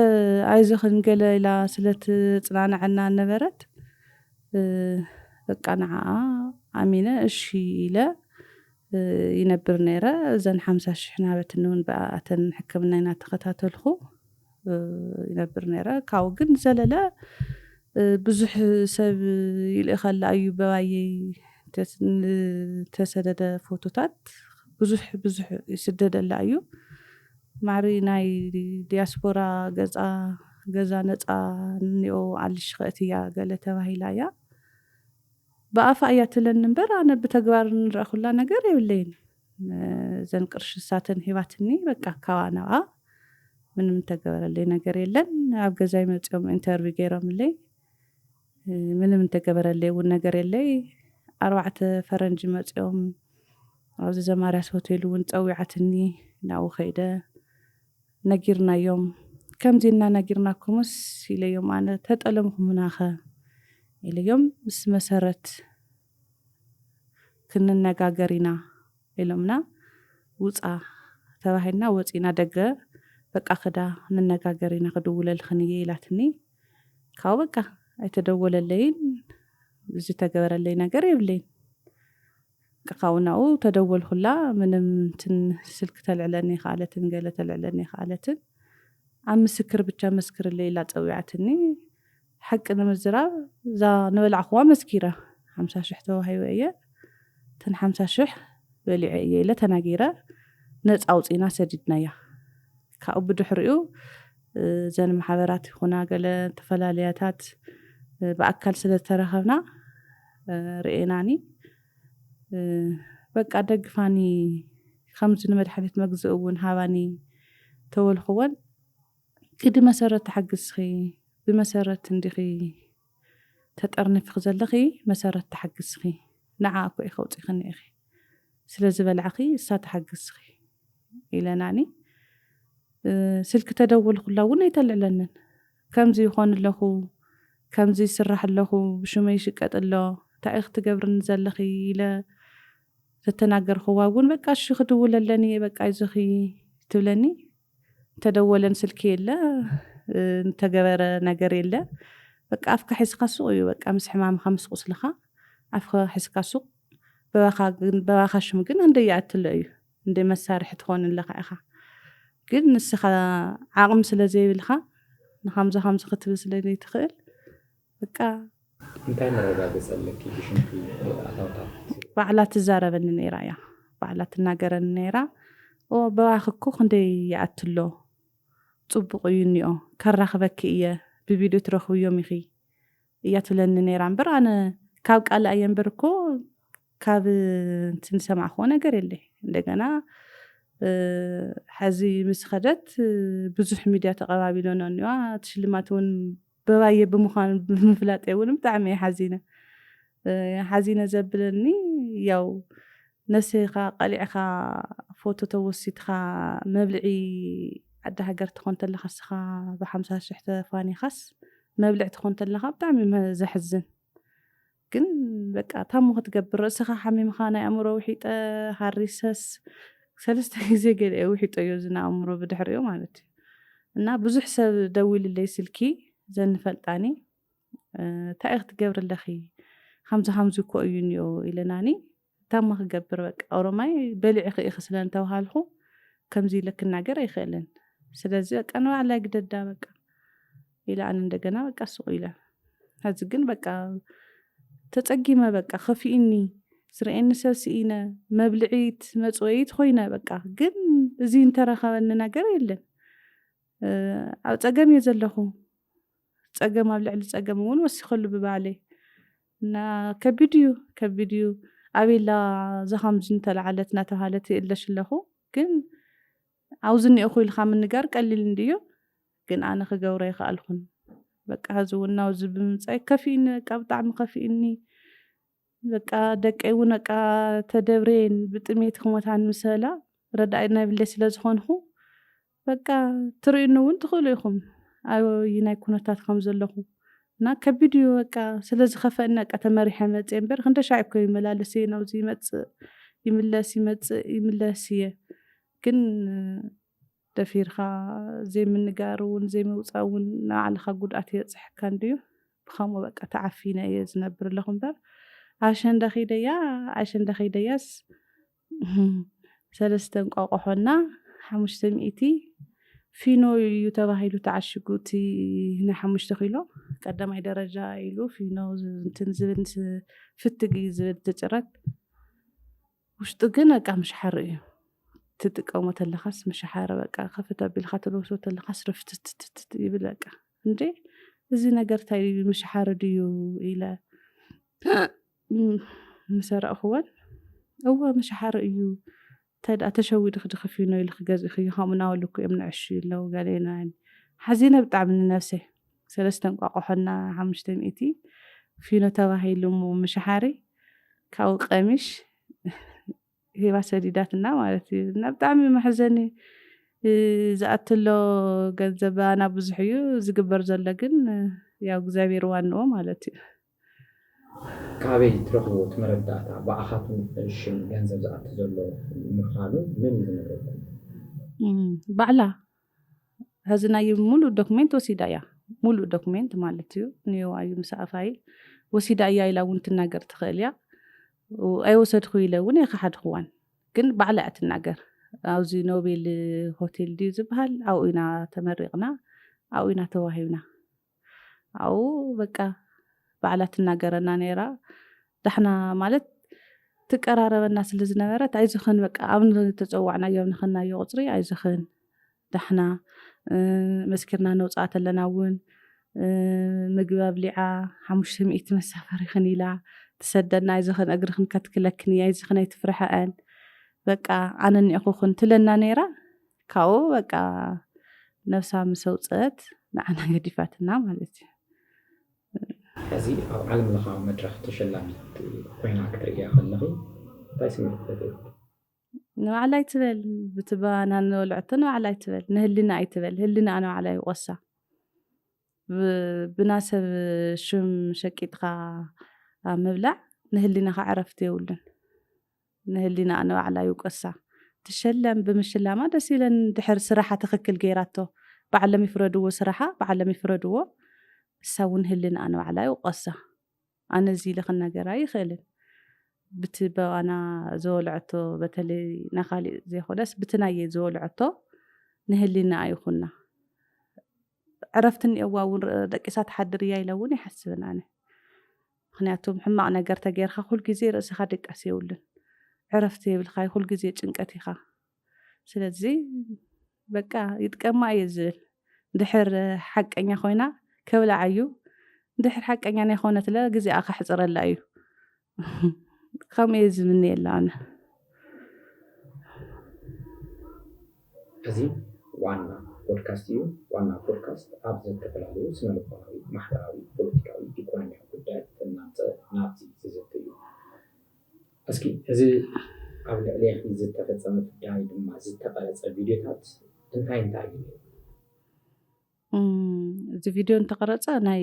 ኣይዞኽን ገለ ኢላ ስለ ትጽናንዐና ነበረት፣ በቃ ንዓኣ ኣሚነ እሺ ኢለ ይነብር ነይረ። እዘን ሓምሳ ሽሕ ናበትኒ እውን ብኣተን ሕክምና ኢና ተኸታተልኹ ይነብር ነይረ። ካብኡ ግን ዘለለ ብዙሕ ሰብ ይልእኸላ እዩ፣ በባየይ ተሰደደ ፎቶታት ብዙሕ ብዙሕ ይስደደላ እዩ። ማዕሪ ናይ ዲያስፖራ ገዛ ገዛ ነፃ እኒኦ ኣልሽ ኸእትያ ገለ ተባሂላ እያ። ብኣፋ እያ ትለኒ እምበር ኣነ ብተግባር ንረእኹላ ነገር የብለይን። እዘን ቅርሽሳተን ሂባትኒ በቃ ካባ ናብኣ ምንም እንተገበረለይ ነገር የለን። ኣብ ገዛይ መፂኦም ኢንተርቪው ገይሮምለይ ምንም እንተገበረለይ እውን ነገር የለይ። ኣርባዕተ ፈረንጂ መፂኦም ኣብዚ ዘማርያስ ሆቴል እውን ፀዊዓትኒ ናብኡ ከይደ ነጊርናዮም። ከምዚ እና ነጊርናኩምስ ኢለዮም ኣነ ተጠለምኩምናኸ ኢለዮም ምስ መሰረት ክንነጋገር ኢና ኢሎምና። ውፃ ተባሂልና ወፂና ደገ በቃ ክዳ ንነጋገር ኢና ክድውለልኽን እየ ኢላትኒ። ካብ በቃ ኣይተደወለለይን ዝተገበረለይ ነገር የብለይን። ካብኡ ናብኡ ተደወልኩላ ምንም እንትን ስልክ ተልዕለኒ ይኸኣለትን ገለ ተልዕለኒ ይኸኣለትን ኣብ ምስክር ብቻ መስክርለይ ኢላ ፀዊዓትኒ። ሓቂ ንምዝራብ እዛ ንበላዕክዋ መስኪረ ሓምሳ ሽሕ ተዋሂበ እየ። እተን ሓምሳ ሽሕ በሊዐ እየ ኢለ ተናጊረ ነፃ ኣውፂና ሰዲድናያ። ካብኡ ብድሕሪኡ እዘን ማሕበራት ይኹና ገለ ተፈላለያታት ብኣካል ስለተረኸብና ርእናኒ በቃ ደግፋኒ ከምዚ ንመድሓኒት መግዝእ እውን ሃባኒ ተወልክወን ግዲ መሰረት ተሓግዝኺ ብመሰረት እንዲኺ ተጠርኒፍኺ ዘለኺ መሰረት ተሓግዝኺ ንዓ እኮ ኢኺ ኣውፂኽኒ ኢኺ ስለ ዝበላዕኺ እሳ ተሓግዝኺ ኢለናኒ ስልኪ ተደወልኩላ እውን ኣይተልዕለንን ከምዚ ይኾን ኣለኹ ከምዚ ይስራሕ ኣለኹ ብሽመይ ይሽቀጥ ኣሎ እንታይ ኢኺ ትገብርኒ ዘለኺ ኢለ ዘተናገርክዋ እውን በቃ እሺ ክድውለለን እየ በቃ ኣይዞኺ ትብለኒ እንተደወለን ስልኪ የለ እንተገበረ ነገር የለ በቃ ኣፍካ ሒዝካ ሱቕ እዩ በቃ ምስ ሕማምካ ምስ ቁስልካ ኣፍካ ሒዝካ ሱቕ በባኻ ሽም ግን እንደ ይኣትሎ እዩ እንደ መሳርሒ ትኾን ኣለኻ ኢኻ ግን ንስኻ ዓቕሚ ስለ ዘይብልካ ንካምዚ ካምዚ ክትብል ስለ ዘይትኽእል በቃ እንታይ መረጋገፂ ኣለኪ ብሽምኪ ኣታውታ ባዕላ ትዛረበኒ ነይራ እያ ባዕላ ትናገረኒ ነይራ በባኺ እኮ ክንደይ ይኣትሎ ፅቡቕ እዩ እኒኦ ከራኽበኪ እየ ብቪድዮ ትረኽብዮም ኢኺ እያ ትብለኒ ነይራ እምበር ኣነ ካብ ቃል እየ እምበር እኮ ካብ እንትን ዝሰማዕክዎ ነገር የለይ እንደገና ሐዚ ምስ ኸደት ብዙሕ ሚድያ ተቐባቢሎኖ እኒዋ እቲ ሽልማት እውን በባየ ብምዃኑ ብምፍላጥ እውን ብጣዕሚ እየ ሓዚነ ሓዚነ ዘብለኒ ያው ነስኻ ቀሊዕኻ ፎቶ ተወሲድካ መብልዒ ዓዲ ሃገር ትኾን ተለኻ እስኻ ብሓምሳ ሽሕ ተፋኒኻስ መብልዕ ትኾን ተለኻ ብጣዕሚ ዘሕዝን ግን በቃ ታሞ ክትገብር ርእስኻ ሓሚምኻ ናይ ኣእምሮ ውሒጠ ሃሪሰስ ሰለስተ ግዜ ገለ ውሒጠዮ እዚ ንኣእምሮ ብድሕሪኡ ማለት እዩ እና ብዙሕ ሰብ ደዊልለይ ስልኪ ዘንፈልጣኒ እንታይ ክትገብሪ ኣለኺ ከምዚ ከምዚ እኮ እዩ እኒኦ ኢለናኒ ታማ ክገብር በቃ ኦሮማይ በሊዕኺ ኢኺ ስለ እንተባሃልኹ ከምዚ ኢለ ክናገር ኣይኽእልን ስለዚ በቃ ንባዕላይ ግደዳ በቃ ኢለ ኣነ እንደገና በቃ ሱቕ ኢለ ሕዚ ግን በቃ ተጸጊመ በቃ ከፊኡኒ ዝርእየኒ ሰብ ስኢነ መብልዒት መጽወይት ኮይነ በቃ ግን እዚ እንተረኸበኒ ነገር የለን ኣብ ጸገም እየ ዘለኹ ጸገም ኣብ ልዕሊ ጸገም እውን ወሲኸሉ ብባዕለይ እና ከቢድ እዩ ከቢድ እዩ ኣበላ እዛ ከምዚ እንተለዓለት እናተባሃለት ይእለሽ ኣለኹ ግን ኣብዚ እኒኦኹ ኢልካ ምንጋር ቀሊል እንድዮ ግን ኣነ ክገብሮ ይኽኣልኩን በቃ ሕዚ እውን ናብዚ ብምምፃይ ከፊእኒ በቃ ብጣዕሚ ከፊእኒ በቃ ደቀይ እውን በቃ ተደብሬን ብጥሜት ክሞታን ምሰላ ረዳኢ ናይብለይ ስለ ዝኾንኹ በቃ ትርእዩኒ እውን ትኽእሉ ኢኹም ኣበይናይ ኩነታት ከም ዘለኹ እና ከቢድ እዩ። በቃ ስለ ዝኸፈእኒ በቃ ተመሪሐ መፅየ እምበር፣ ክንደሻይ እኮ ይመላለስ እየ ናብዚ፣ ይመፅእ ይምለስ፣ ይመፅእ ይምለስ እየ። ግን ደፊርካ ዘይምንጋር እውን ዘይምውፃእ እውን ንባዕልኻ ጉድኣት የብፅሐካ እንድዩ። ብኸምኡ በቃ ተዓፊነ እየ ዝነብር ኣለኹ እምበር፣ ኣሸንዳ ኺደያ፣ ኣሸንዳ ኺደያስ ሰለስተ እንቋቑሖና ሓሙሽተ ሚእቲ ፊኖ እዩ ተባሂሉ ተዓሽጉ፣ እቲ ናይ ሓሙሽተ ኪሎ ቀዳማይ ደረጃ ኢሉ ፊኖ ዝ-፣ እንትን ዝብል ስ-፣ ፍትግ እዩ ዝብል እቲ ጭረት። ውሽጡ ግን በቃ ምሽሓሪ እዩ። ትጥቀሞ ተለኻስ ምሽሓሪ፣ በቃ ከፍት ኣቢልካ ትለብሶ ተለኻስ ርፍትትትት ይብል። በቃ እንዴ፣ እዚ ነገር እንታይ እዩ፣ ምሽሓሪ ድዩ ኢለ ምስ ኣረእኽወን፣ እወ ምሽሓሪ እዩ፣ እንታይ ደኣ ተሸዊድኺ ድኺ ፊኖ ኢልኺ ገዚእኽዮ፣ ከምኡ እናበሉ እኮ እዮም ንዕሹ ኣለዉ ገለ ኢለናኒ። ሓዚነ ብጣዕሚ ንነብሰይ። ሰለስተ እንቋቑሖና ሓሙሽተ ሚእቲ ፊኖ ተባሂሉ እሞ ምሽሓሪ፣ ካብኡ ቀሚሽ ሂባ ሰዲዳትና ማለት እዩ። እና ብጣዕሚ መሕዘኒ፣ እ፣ ዝኣትሎ ገንዘብ ኣና ብዙሕ እዩ፣ ዝግበር ዘሎ ግን፣ እ፣ ያው እግዚኣብሔር ዋንኡ ማለት እዩ። ካበይ ትረኽብዎ እቲ መረዳእታ? ብኣኻትኩም ሽም ገንዘብ ዝኣቱ ዘሎ ምዃኑ መን እዩ ዝነግረኩም? እም፣ ባዕላ ሐዚ ናይ ሙሉእ ዶክሜንት ወሲዳ እያ። ሙሉእ ዶክሜንት ማለት እዩ። ንዮዋ እዩ ምስኣ ፋይል ወሲዳ እያ ኢላ እውን ትናገር ትኽእል እያ። ኣይወሰድኹ ኢለ እውን ኣይኸሓድኽዋን። ግን ባዕላ እያ ትናገር። ኣብዚ ኖቤል ሆቴል ድዩ ዝበሃል? ኣብኡ ኢና ተመሪቕና፣ ኣብኡ ኢና ተዋሂብና። ኣብኡ በቃ ባዕላ ትናገረና ነይራ። ዳሕና ማለት ትቀራረበና ስለ ዝነበረት፣ "ኣይዞኽን በቃ ኣብ ንተፀዋዕናዮ ንኸናዮ ቁፅሪ ኣይዞኽን፣ ዳሕና፣ እ፣ መስኪርና ነውፅኣ ተለና እውን፣ እ፣ ምግቢ ኣብሊዓ ሓሙሽተ ሚእቲ መሳፈሪኽን ኢላ ትሰደና፣ ኣይዞኽን እግርኽን ከትክለክን እያ፣ ኣይዞኽን ኣይትፍርሐአን፣ በቃ ኣነ እኒኦኹኽን" ትለና ነይራ። ካብኡ በቃ ነብሳ ምስ ኣውፀአት ንዓና ገዲፋትና ማለት እዩ። ሕዚ ኣብ ዓለም ለኻዊ መድረኽ ተሸላሚት ኮይና ክትርእያ ከለኺ እንታይ ስምዒት ፈጢሩልኪ? ንባዕላ ኣይትበል፣ ብቲ ባና ንበልዐቶ ንባዕላ ኣይትበል፣ ንህሊና ኣይትበል፣ ህሊና ንባዕላ ይቆሳ። ብ-፣ ብና ሰብ ሽም ሸቂጥካ ኣብ ምብላዕ ንህሊናኻ ዕረፍቲ የብሉን። ንህሊና ንባዕላ ይውቀሳ። ትሸለም ብምሽላማ ደስ ኢለን ድሕር ስራሓ ትኽክል ገይራቶ። ባዕሎም ይፍረድዎ ስራሓ፣ ባዕሎም ይፍረድዎ። እሳ እውን ህሊና ንባዕላ ይውቀሳ። ኣነ እዚ ኢለ ክናገር ኣይኽእልን። ብቲ በባና ዝበልዐቶ፣ በተለይ ናይ ካሊእ ዘይኮነስ ብቲ ናየ ዝበልዐቶ ንህሊና ኣይኹና። ዕረፍቲ እኒኦዋ እውን ር-፣ ደቂሳ ትሓድር እያ ኢለ እውን ይሓስብን ኣነ። ምኽንያቱ ሕማቕ ነገር ተገይርካ ኩል ግዜ ርእስኻ ድቃስ የብሉን። ዕረፍቲ የብልካ፣ ኩል ግዜ ጭንቀት ኢኻ። ስለዚ በቃ ይጥቀማ እየ ዝብል። ድሕር ሓቀኛ ኮይና ከብልዓ እዩ። ድሕር ሓቀኛ ናይ ኮነትለ ግዜኣ ከሕፅረላ እዩ። ከምኡ እየ ዝምነየላ ኣነ። እዚ ዋና ፖድካስት እዩ። ዋና ፖድካስት ኣብ ዝተፈላለዩ ስነ ልቦናዊ፣ ማሕበራዊ፣ ፖለቲካዊ፣ ኢኮኖሚያዊ ጉዳያት እናምፀ ናብዚ ዝዝቱ እዩ። እስኪ እዚ ኣብ ልዕሌኺ ዝተፈፀመ ፍዳ ወይ ድማ ዝተቐረፀ ቪድዮታት እንታይ እንታይ እዩ ነይሩ? እም፣ እዚ ቪድዮ እንተቐረፀ ናይ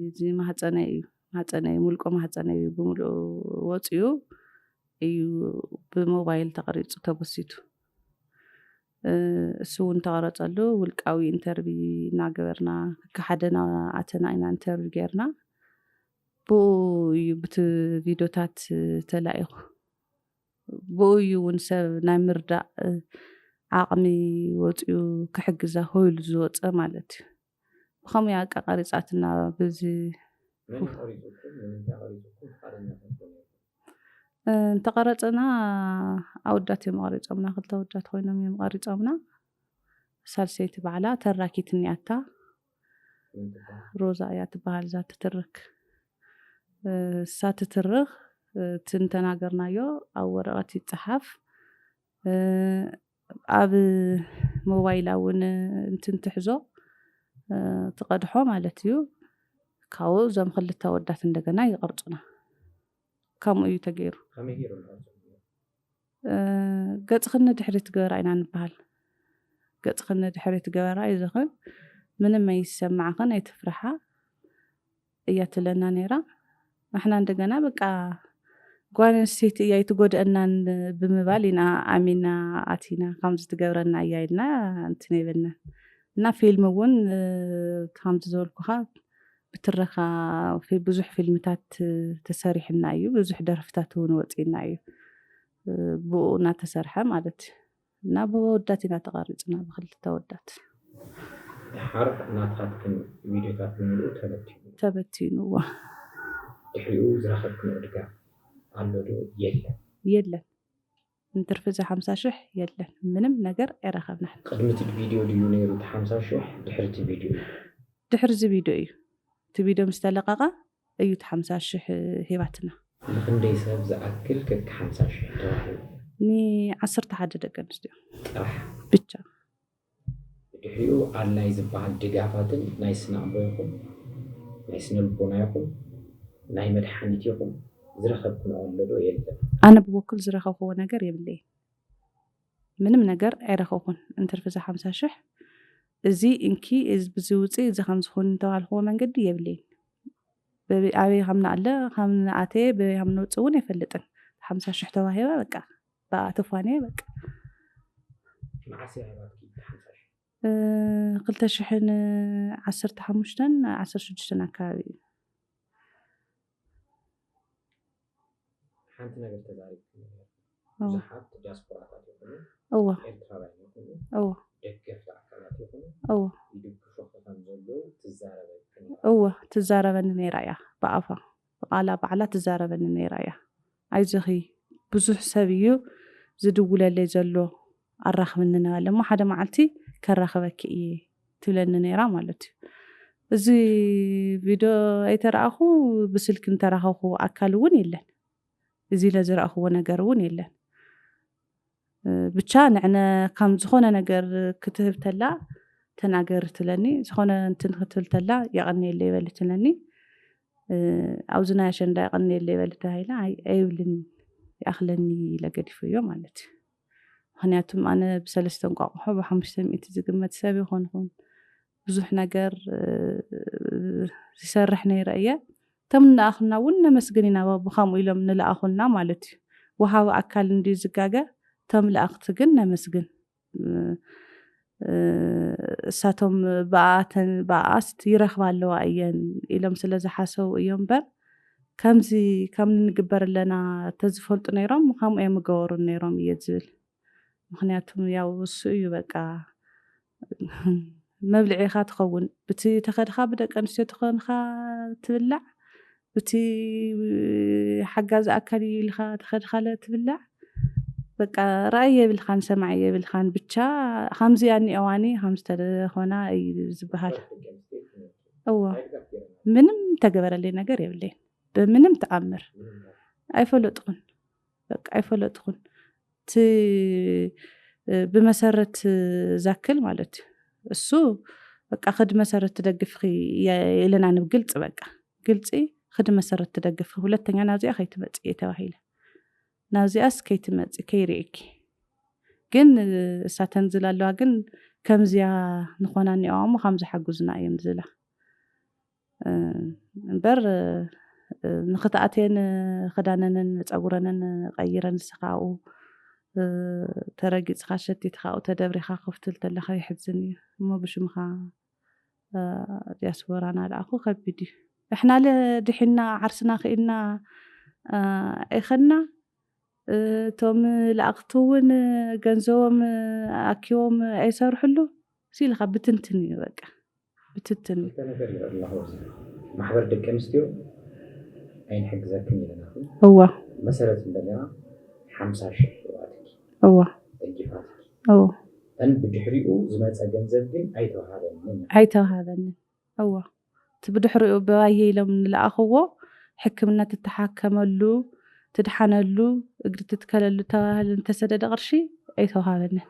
እዚ ማህፀነይ እዩ። ማህፀነይ፣ ሙልቆ ማህፀነይ እዩ ብምልኡ ወፂኡ እዩ ብሞባይል ተቐሪፁ ተጎሲቱ። እ፣ እሱ እውን ተቐረፀሉ ውልቃዊ ኢንተርቪ እናገበርና፣ ከካሓደ እናኣተና ኢና ኢንተርቪ ገይርና። ብኡ እዩ ብቲ ቪድዮታት ተላኢኹ። ብኡ እዩ እውን ሰብ ናይ ምርዳእ ዓቕሚ ወፂኡ ክሕግዛ ሆይሉ ዝወፀ ማለት እዩ። ብኸምኡ እያ ኣቃ ቀሪፃትና። ብዚ መን እዩ ቀሪፁኩም? ንምንታይ ቀሪፁኩም? ፍቃደኛ ተንኮን እ፣ እንተቐረፅና ኣወዳት እዮም ቀሪፆምና። ክልተ ኣወዳት ኮይኖም እዮም ቀሪፆምና። ሳልሰይቲ ባዕላ ተራኪት እኒኣታ። ሮዛ እያ ትበሃል እዛ ትትርክ። እ፣ እሳ ትትርኽ፣ እ፣ እቲ እንተናገርናዮ ኣብ ወረቐት ይፀሓፍ። እ፣ ኣብ ሞባይላ እውን እንትን ትሕዞ፣ እ፣ ትቐድሖ ማለት እዩ። ካብኡ እዞም ክልተ ኣወዳት እንደገና ይቐርፁና። ከምኡ እዩ ተገይሩ። ከመይ ገይሩ ንቐርፁ? እ፣ ገፅኽን ንድሕሪት ግበራ ኢና ንበሃል። ገፅኽን ንድሕሪት ግበራ፣ ኣይዞኽን፣ ምንም ኣይሰማዕኽን፣ ኣይትፍርሓ። እያ ትለና ነይራ። ንሕና እንደገና በቃ ጓል ኣንስተይቲ እያ ኣይትጎድአናን ብምባል ኢና ኣሚና ኣቲና፣ ከምዚ ትገብረና እያ ኢልና እንትን ኣይበልናን። እና ፊልም እውን፣ እ፣ ከምዚ ዝበልኩኻ ብትረኻ ፊ-፣ ብዙሕ ፊልምታት ተሰሪሕና እዩ፣ ብዙሕ ደርፍታት እውን ወፂና እዩ፣ እ፣ ብኡ እናተሰርሐ ማለት እዩ። እና ብወዳት ኢና ተቐሪፅና፣ ብክልተ ወዳት። ድሓር ናትኻትክን ቪድዮታት ብምልኡ ተበቲኑ። ተበቲኑ፣ እዋ። ድሕሪኡ ዝረኸብክንኦ ድጋፍ ኣሎ ዶ? የለን። የለን። እንትርፊ እዚ ሓምሳ ሽሕ የለን፣ ምንም ነገር ኣይረኸብናን። ቅድሚ እቲ ቪድዮ ድዩ ነይሩ እቲ ሓምሳ ሽሕ? ድሕሪ እቲ ቪድዮ እዩ። ድሕሪ እዚ ቪድዮ እዩ። እቲ ቪድዮ ምስ ተለቐቐ እዩ እቲ ሓምሳ ሽሕ ሂባትና። ንክንደይ ሰብ ዝኣክል ከካ ሓምሳ ሽሕ ተዋሂቡ? ንዓሰርተ ሓደ ደቂ ኣንስትዮ ጥራሕ። ብቻ። ብድሕሪኡ ኣድላይ ዝበሃል ድጋፋትን ናይ ስነ ኣእምሮ ይኹን ናይ ስነ ልቦና ይኹን ናይ መድሓኒት ይኹን ዝረኸብክንኦ ኣሎ ዶ? የለን። ኣነ ብበኩል ዝረኸብክዎ ነገር የብለይን። ምንም ነገር ኣይረኸብኩን። እንትርፊ እዚ ሓምሳ ሽሕ፣ እዚ እንኪ፣ እዚ ብዚ ውፅእ፣ እዚ ከም ዝኹን እንተባልክዎ መንገዲ የብለይን። በበይ፣ ኣበይ ከም ንኣለ፣ ከም ንኣተየ፣ በበይ ከም ንወፅእ እውን ኣይፈልጥን። ሓምሳ ሽሕ ተዋሂባ፣ በቃ፣ ብኣ ተፋንየ፣ በቃ። መዓስ እያ ሂባትኪ ሓምሳ ሽሕ? እ፣ ክልተ ሽሕን ዓሰርተ ሓሙሽተን፣ ዓሰርተ ሽዱሽተን ኣካባቢ እዩ። ሓንቲ ነገር ተዛሪብክኒ ነይርኪ። እወ። ብዙሓት ዲያስፖራታት ይኹኑ እወ፣ ኤርትራውያን ይኹኑ እወ፣ ደገፍቲ ኣካላት ይኹኑ እወ፣ ይድግፉኺ ከም ዘለዉ ትዛረበልኪ ነይራ። እወ፣ ትዛረበኒ ነይራ እያ። ብኣፋ፣ ብቓላ ባዕላ ትዛረበኒ ነይራ እያ። "ኣይዞኺ፣ ብዙሕ ሰብ እዩ ዝድውለለይ ዘሎ፣ ኣራኽብኒ" እናበለ፣ "እሞ ሓደ መዓልቲ ከራኽበኪ እየ" ትብለኒ ነይራ ማለት እዩ። እዚ ቪድዮ ኣይተረኣኹ፣ ብስልኪ እንተራኸብኩ ኣካል እውን የለን። እዚ ኢለ ዝረኣኽዎ ነገር እውን የለን። እ፣ ብቻ ንዕነ ከም ዝኾነ ነገር ክትህብ ተላ ተናገሪ ትለኒ፣ ዝኾነ እንትን ክትብል ተላ የቐንየለይ በሊ ትለኒ። እ፣ ኣብዚ ናይ ኣሸንዳ የቐንየለይ በሊ ተባሂለ፣ ኣይ፣ ኣይብልን፣ ይኣኽለኒ ኢለ ገዲፈዮ ማለት እዩ። ምኽንያቱም ኣነ ብሰለስተ እንቋቑሖ ብሓሙሽተ ሚእቲ ዝግመት ሰብ ይኾንኹን። ብዙሕ ነገር፣ እ፣ ዝሰርሕ ነይረ እየ። እቶም ንለኣኹልና እውን ነመስግን ኢና፣ ብኸምኡ ኢሎም ንለኣኹልና ማለት እዩ። ወሃቢ ኣካል እንድዩ ዝጋገ፣ እቶም ለኣኽቲ ግን ነመስግን። እ፣ እ፣ እሳቶም ብኣተን፣ ብኣስ ይረኽባ ኣለዋ እየን ኢሎም ስለ ዝሓሰቡ እዮም እምበር፣ ከምዚ ከም ንግበር ኣለና ተዝፈልጡ ነይሮም፣ ከምኡ እዮም ምገበሩን ነይሮም እየ ዝብል። ምኽንያቱም ያው እሱ እዩ በቃ መብልዒኻ ትኸውን። ብቲ ተኸድኻ ብደቂ ኣንስትዮ ተኾንኻ ትብላዕ፣ ብቲ ሓጋዚ ኣካል እዩ ኢልኻ ተኸድኻለ ትብላዕ። በቃ ራእይ የብልኻን፣ ሰማዒ የብልኻን። ብቻ ከምዚኣ እኒኦዋኒ፣ ከምዚ ተኾና እዩ ዝበሃል። እዎ፣ ምንም ተገበረለይ ነገር የብለይን። ብምንም ተኣምር ኣይፈለጥኹን፣ በቃ ኣይፈለጥኹን። እቲ፣ እ፣ ብመሰረት ዛክል ማለት እዩ። እሱ በቃ ክዲ መሰረት ትደግፍኺ እየ ኢለና ንብ ግልፂ፣ በቃ ግልፂ፣ ክዲ መሰረት ትደግፍኺ፣ ሁለተኛ ናብዚኣ ከይትመፂ እየ ተባሂለ። ናብዚኣስ ከይትመፂ፣ ከይርእየኪ። ግን፣ እ፣ እሳተን ዝላ ኣለዋ ግን ከምዚያ ንኾና እኒኦዋ እሞ ከም ዝሓግዙና እዮም ዝላ። እ፣ እምበር፣ እ፣ ንኽትኣትየን ክዳነንን ጸጉረንን ቀይረን ንስኻ ኣብኡ፣ እ፣ ተረጊጽኻ ሸቲትኻ ኣብኡ ተደብሪኻ ኮፍ ትብል ተለኻ የሕዝን እዩ። እሞ ብሽምኻ፣ እ፣ ዲያስፖራ ናልኣኹ ከቢድ እዩ። እሕናለ ድሒና ዓርስና ክኢልና፣ እ፣ ኣይኸድና። እ፣ እቶም ለኣኽቲ እውን ገንዘቦም ኣኪቦም ኣይሰርሕሉ። ሲልኻ ብትንትን እዩ በቃ። ብትንትን እዩ። ክልተ ነገር ይርኢ ኣለኹ ኣብዚ። ማሕበር ደቂ ኣንስትዮ ኣይንሕግዘክን ኢለናኹም። እዋ፣ መሰረት እንደገና ሓምሳ ሽሕ ይዋትኪ እዋ፣ ደጊፋትኪ። እዋ። እን ብድሕሪኡ ዝመፀ ገንዘብ ግን ኣይተዋሃበንን። ኣይተዋሃበንን። እዋ። እቲ ብድሕሪኡ ብባየ ኢሎም ንለኣኽዎ ሕክምና ትተሓከመሉ፣ ትድሓነሉ፣ እግሪ ትትከለሉ ተባህለ እንተሰደደ ቅርሺ ኣይተዋሃበንን።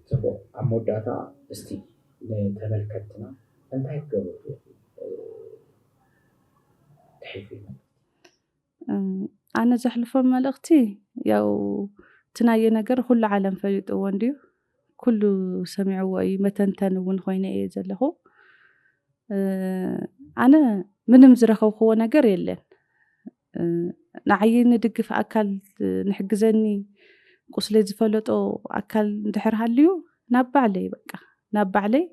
ጽቡቕ። ኣብ መወዳእታ እስቲ ንተመልከትትና እንታይ ክገብሩ ትሕልፊ? እም፣ ኣነ ዘሕልፎ መልእኽቲ ያው እቲ ናየ ነገር ኩሉ ዓለም ፈሊጥዎ እንድዩ፣ ኩሉ ሰሚዕዎ እዩ፣ መተንተን እውን ኮይነ እየ ዘለኹ። እ፣ ኣነ ምንም ዝረኸብክዎ ነገር የለን። ንዓይ ንድግፍ ኣካል፣ ንሕግዘኒ፣ ቁስለይ ዝፈለጦ ኣካል እንድሕር ሃልዩ ናብ ባዕለይ፣ በቃ ናብ ባዕለይ፣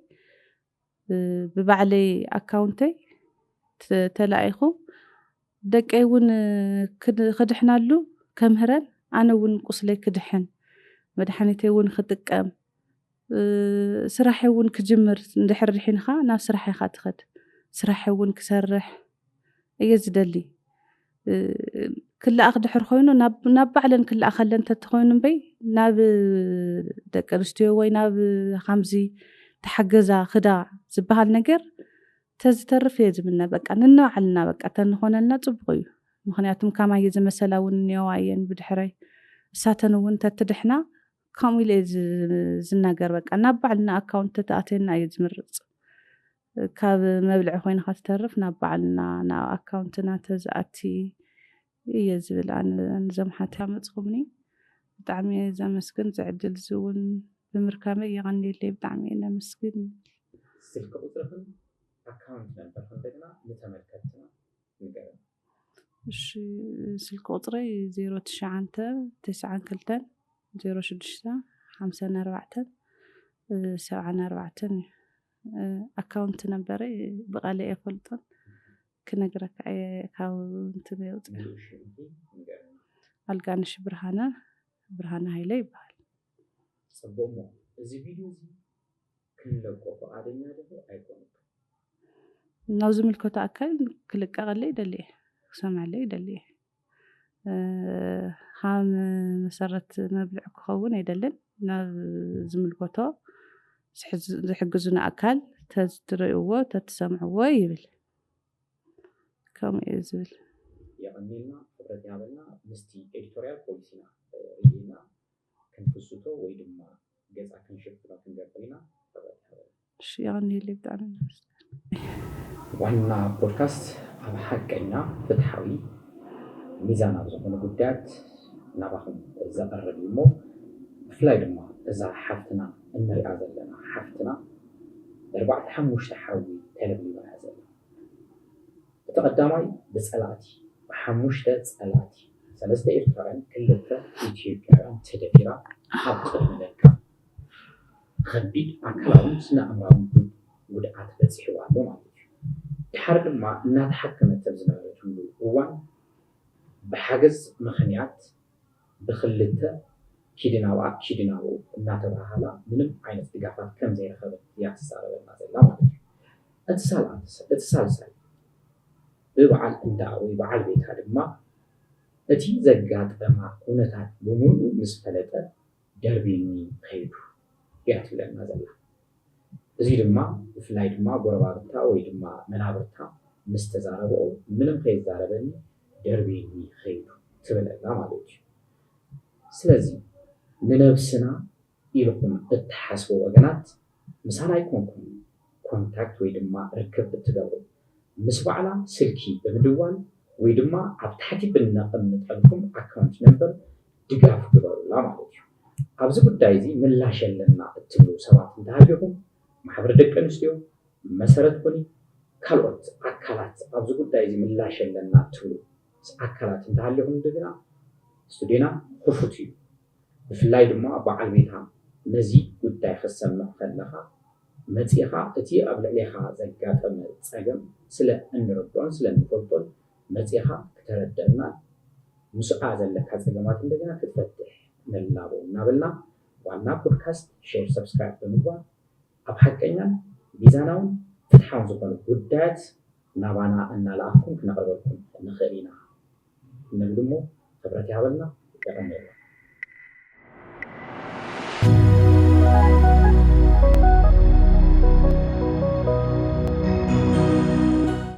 ብባዕለይ ኣካውንተይ ተላኢኹ፣ ደቀይ እውን ክድሕናሉ ከምህረን፣ ኣነ እውን ቁስለይ ክድሕን፣ መድሓኒተይ እውን ክጥቀም፣ ስራሐይ እውን ክጅምር፣ እንድሕር ድሒንካ ናብ ስራሕ ኢኻ ትኸድ። ስራሐይ እውን ክሰርሕ እየ ዝደሊ። ክለኣኽ ድሕር ኮይኑ ናብ ባዕለን ክለኣኸለን ተትኾይኑ እምበይ፣ ናብ ደቂ ኣንስትዮ ወይ ናብ ከምዚ ተሓገዛ ክዳ ዝበሃል ነገር ተዝተርፍ እየ ዝምነ። በቃ ንንባዕልና በቃ ተንኾነልና ጽቡቕ እዩ። ምኽንያቱም ከማየ ዝመሰላ እውን እኒኦዋ እየን ብድሕረይ። እሳተን እውን ተትድሕና ከምኡ ኢለ እየ ዝናገር። በቃ ናብ ባዕልና ኣካውንት ተተኣትየና እየ ዝምርጽ። ካብ መብልዒ ኮይንካ ትተርፍ ናብ ባዕልና ናብ ኣካውንትና ተዝኣቲ እየ ዝብል። ኣነ ንዞም ሓታ መፅኹምኒ ብጣዕሚ እየ ዘመስግን። እዚ ዕድል እዚ እውን ብምርካበይ የቐንየለይ። ብጣዕሚ እየ ነመስግን። ስልኪ ቁፅርኽን ኣካውንት ነምበርኽን እንደገና ንተመልከትና ንገረን። እሺ፣ ስልኪ ቁፅረይ ዜሮ ትሽዓተ ተስዓን ክልተን ዜሮ ሽዱሽተ ሓምሳን ኣርባዕተን ሰብዓን ኣርባዕተን እዩ። ኣካውንት ነምበረይ ብቓለይ ኣይፈልጦን፣ ክነግረካ እየ ካብ እንትን የውፅእ። ሙሉእ ሽምኪ ንገረና። ኣልጋነሽ ብርሃነ፣ ብርሃነ ሃይለ ይበሃል። ፅቡቅ እሞ እዚ ቪድዮ እዚ ክንለቆ ፈቃደኛ ዲኺ ኣይኮንክን? ናብ ዝምልከቶ ኣካል ክልቀቀለይ ይደሊ እየ፣ ክሰምዐለይ ይደሊ እየ። ካብ መሰረት መብልዒ ክኸውን ኣይደልን። ናብ ዝምልከቶ ዝሕዝ- ዝሕግዙና ኣካል ተትርእይዎ ተትሰምዕዎ ይብል። ከምኡ እዩ ዝብል። የቐንየልና፣ ክብረት ይሃበልና። ምስቲ ኤዲቶርያል ፖሊሲና ርኢና ክንክስቶ ወይ ድማ ገጻ ክንሽፍኖ ክንገብር ኢና። ክብረት ይሃበልና። እሺ፣ የቐንየለይ ብጣዕሚ። ዋና ፖድካስት ኣብ ሓቀኛ፣ ፍትሓዊ፣ ሚዛናዊ ዝኾኑ ጉዳያት ናባኹም ዘቐርብ እዩ እሞ፣ ብፍላይ ድማ እዛ ሓፍትና እንሪኣ ዘለና ሓፍትና ብኣርባዕተ ሓሙሽተ ሓዊ ተለብሊባ እያ ዘላ። እቲ ቀዳማይ ብጸላእቲ፣ ብሓሙሽተ ጸላእቲ፣ ሰለስተ ኤርትራውያን፣ ክልተ ኢትዮጵያውያን ተደፊራ ኣብ ቅድሚ ደቃ ከቢድ ኣካላውን ስነ ኣእምራውን ጉድኣት በጺሕዋ ኣሎ ማለት እዩ። ድሓር ድማ እናተሓከመት ኣብ ዝነበረትሉ እዋን ብሓገዝ ምኽንያት ብክልተ ኪዲ ናብኣ ኪዲ ናብኡ እናተባሃላ ምንም ዓይነት ድጋፋት ከም ዘይረኸበት እያ ትዛረበልና ዘላ ማለት እዩ። እቲ ሳልኣት- እቲ ሳልሳይ ብበዓል እንዳኣ ወይ በዓል ቤታ ድማ እቲ ዘጋጠማ ኩነታት ብምሉኡ ምስ ፈለጠ ደርብዩኒ ከይዱ እያ ትብለና ዘላ። እዚ ድማ ብፍላይ ድማ ጎረባብታ ወይ ድማ መናብርታ ምስ ተዛረበኦ ምንም ከይዛረበኒ ደርብዩኒ ከይዱ ትብለና ማለት እዩ። ስለዚ ንነብስና ኢልኩም እትሓስቡ ወገናት ምሳና ኣይኮንኩም ኮንታክት ወይ ድማ ርክብ እትገብሩ፣ ምስ ባዕላ ስልኪ ብምድዋል ወይ ድማ ኣብ ታሕቲ ብነቐምጠልኩም ኣካውንት ነምበር ድጋፍ ግበሩላ ማለት እዩ። ኣብዚ ጉዳይ እዚ ምላሽ ኣለና እትብሉ ሰባት እንተሃሊኹም፣ ማሕበር ደቂ ኣንስትዮ፣ መሰረት ኮኒ፣ ካልኦት ኣካላት ኣብዚ ጉዳይ እዚ ምላሽ ኣለና እትብሉ ኣካላት እንተሃሊኹም ግና ስቱድዮና ክፉት እዩ። ብፍላይ ድማ በዓል ቤታ ነዚ ጉዳይ ክትሰምዕ ከለኻ መጺኻ እቲ ኣብ ልዕሌኻ ዘጋጠመ ጸገም ስለ እንርድኦን ስለ እንፈልጦን መጺኻ ክተረድአና ምስኣ ዘለካ ጸገማት እንደገና ክትፈትሕ ንላቦ እናበልና ዋና ፖድካስት ሼር ሰብስክራይብ ብምግባር ኣብ ሓቀኛን ሚዛናውን ፍትሓውን ዝኾነ ጉዳያት ናባና እናለኣኽኩም ክነቕርበልኩም ንኽእል ኢና እንብል እሞ ክብረት ይሃበልና። የቐንየልና።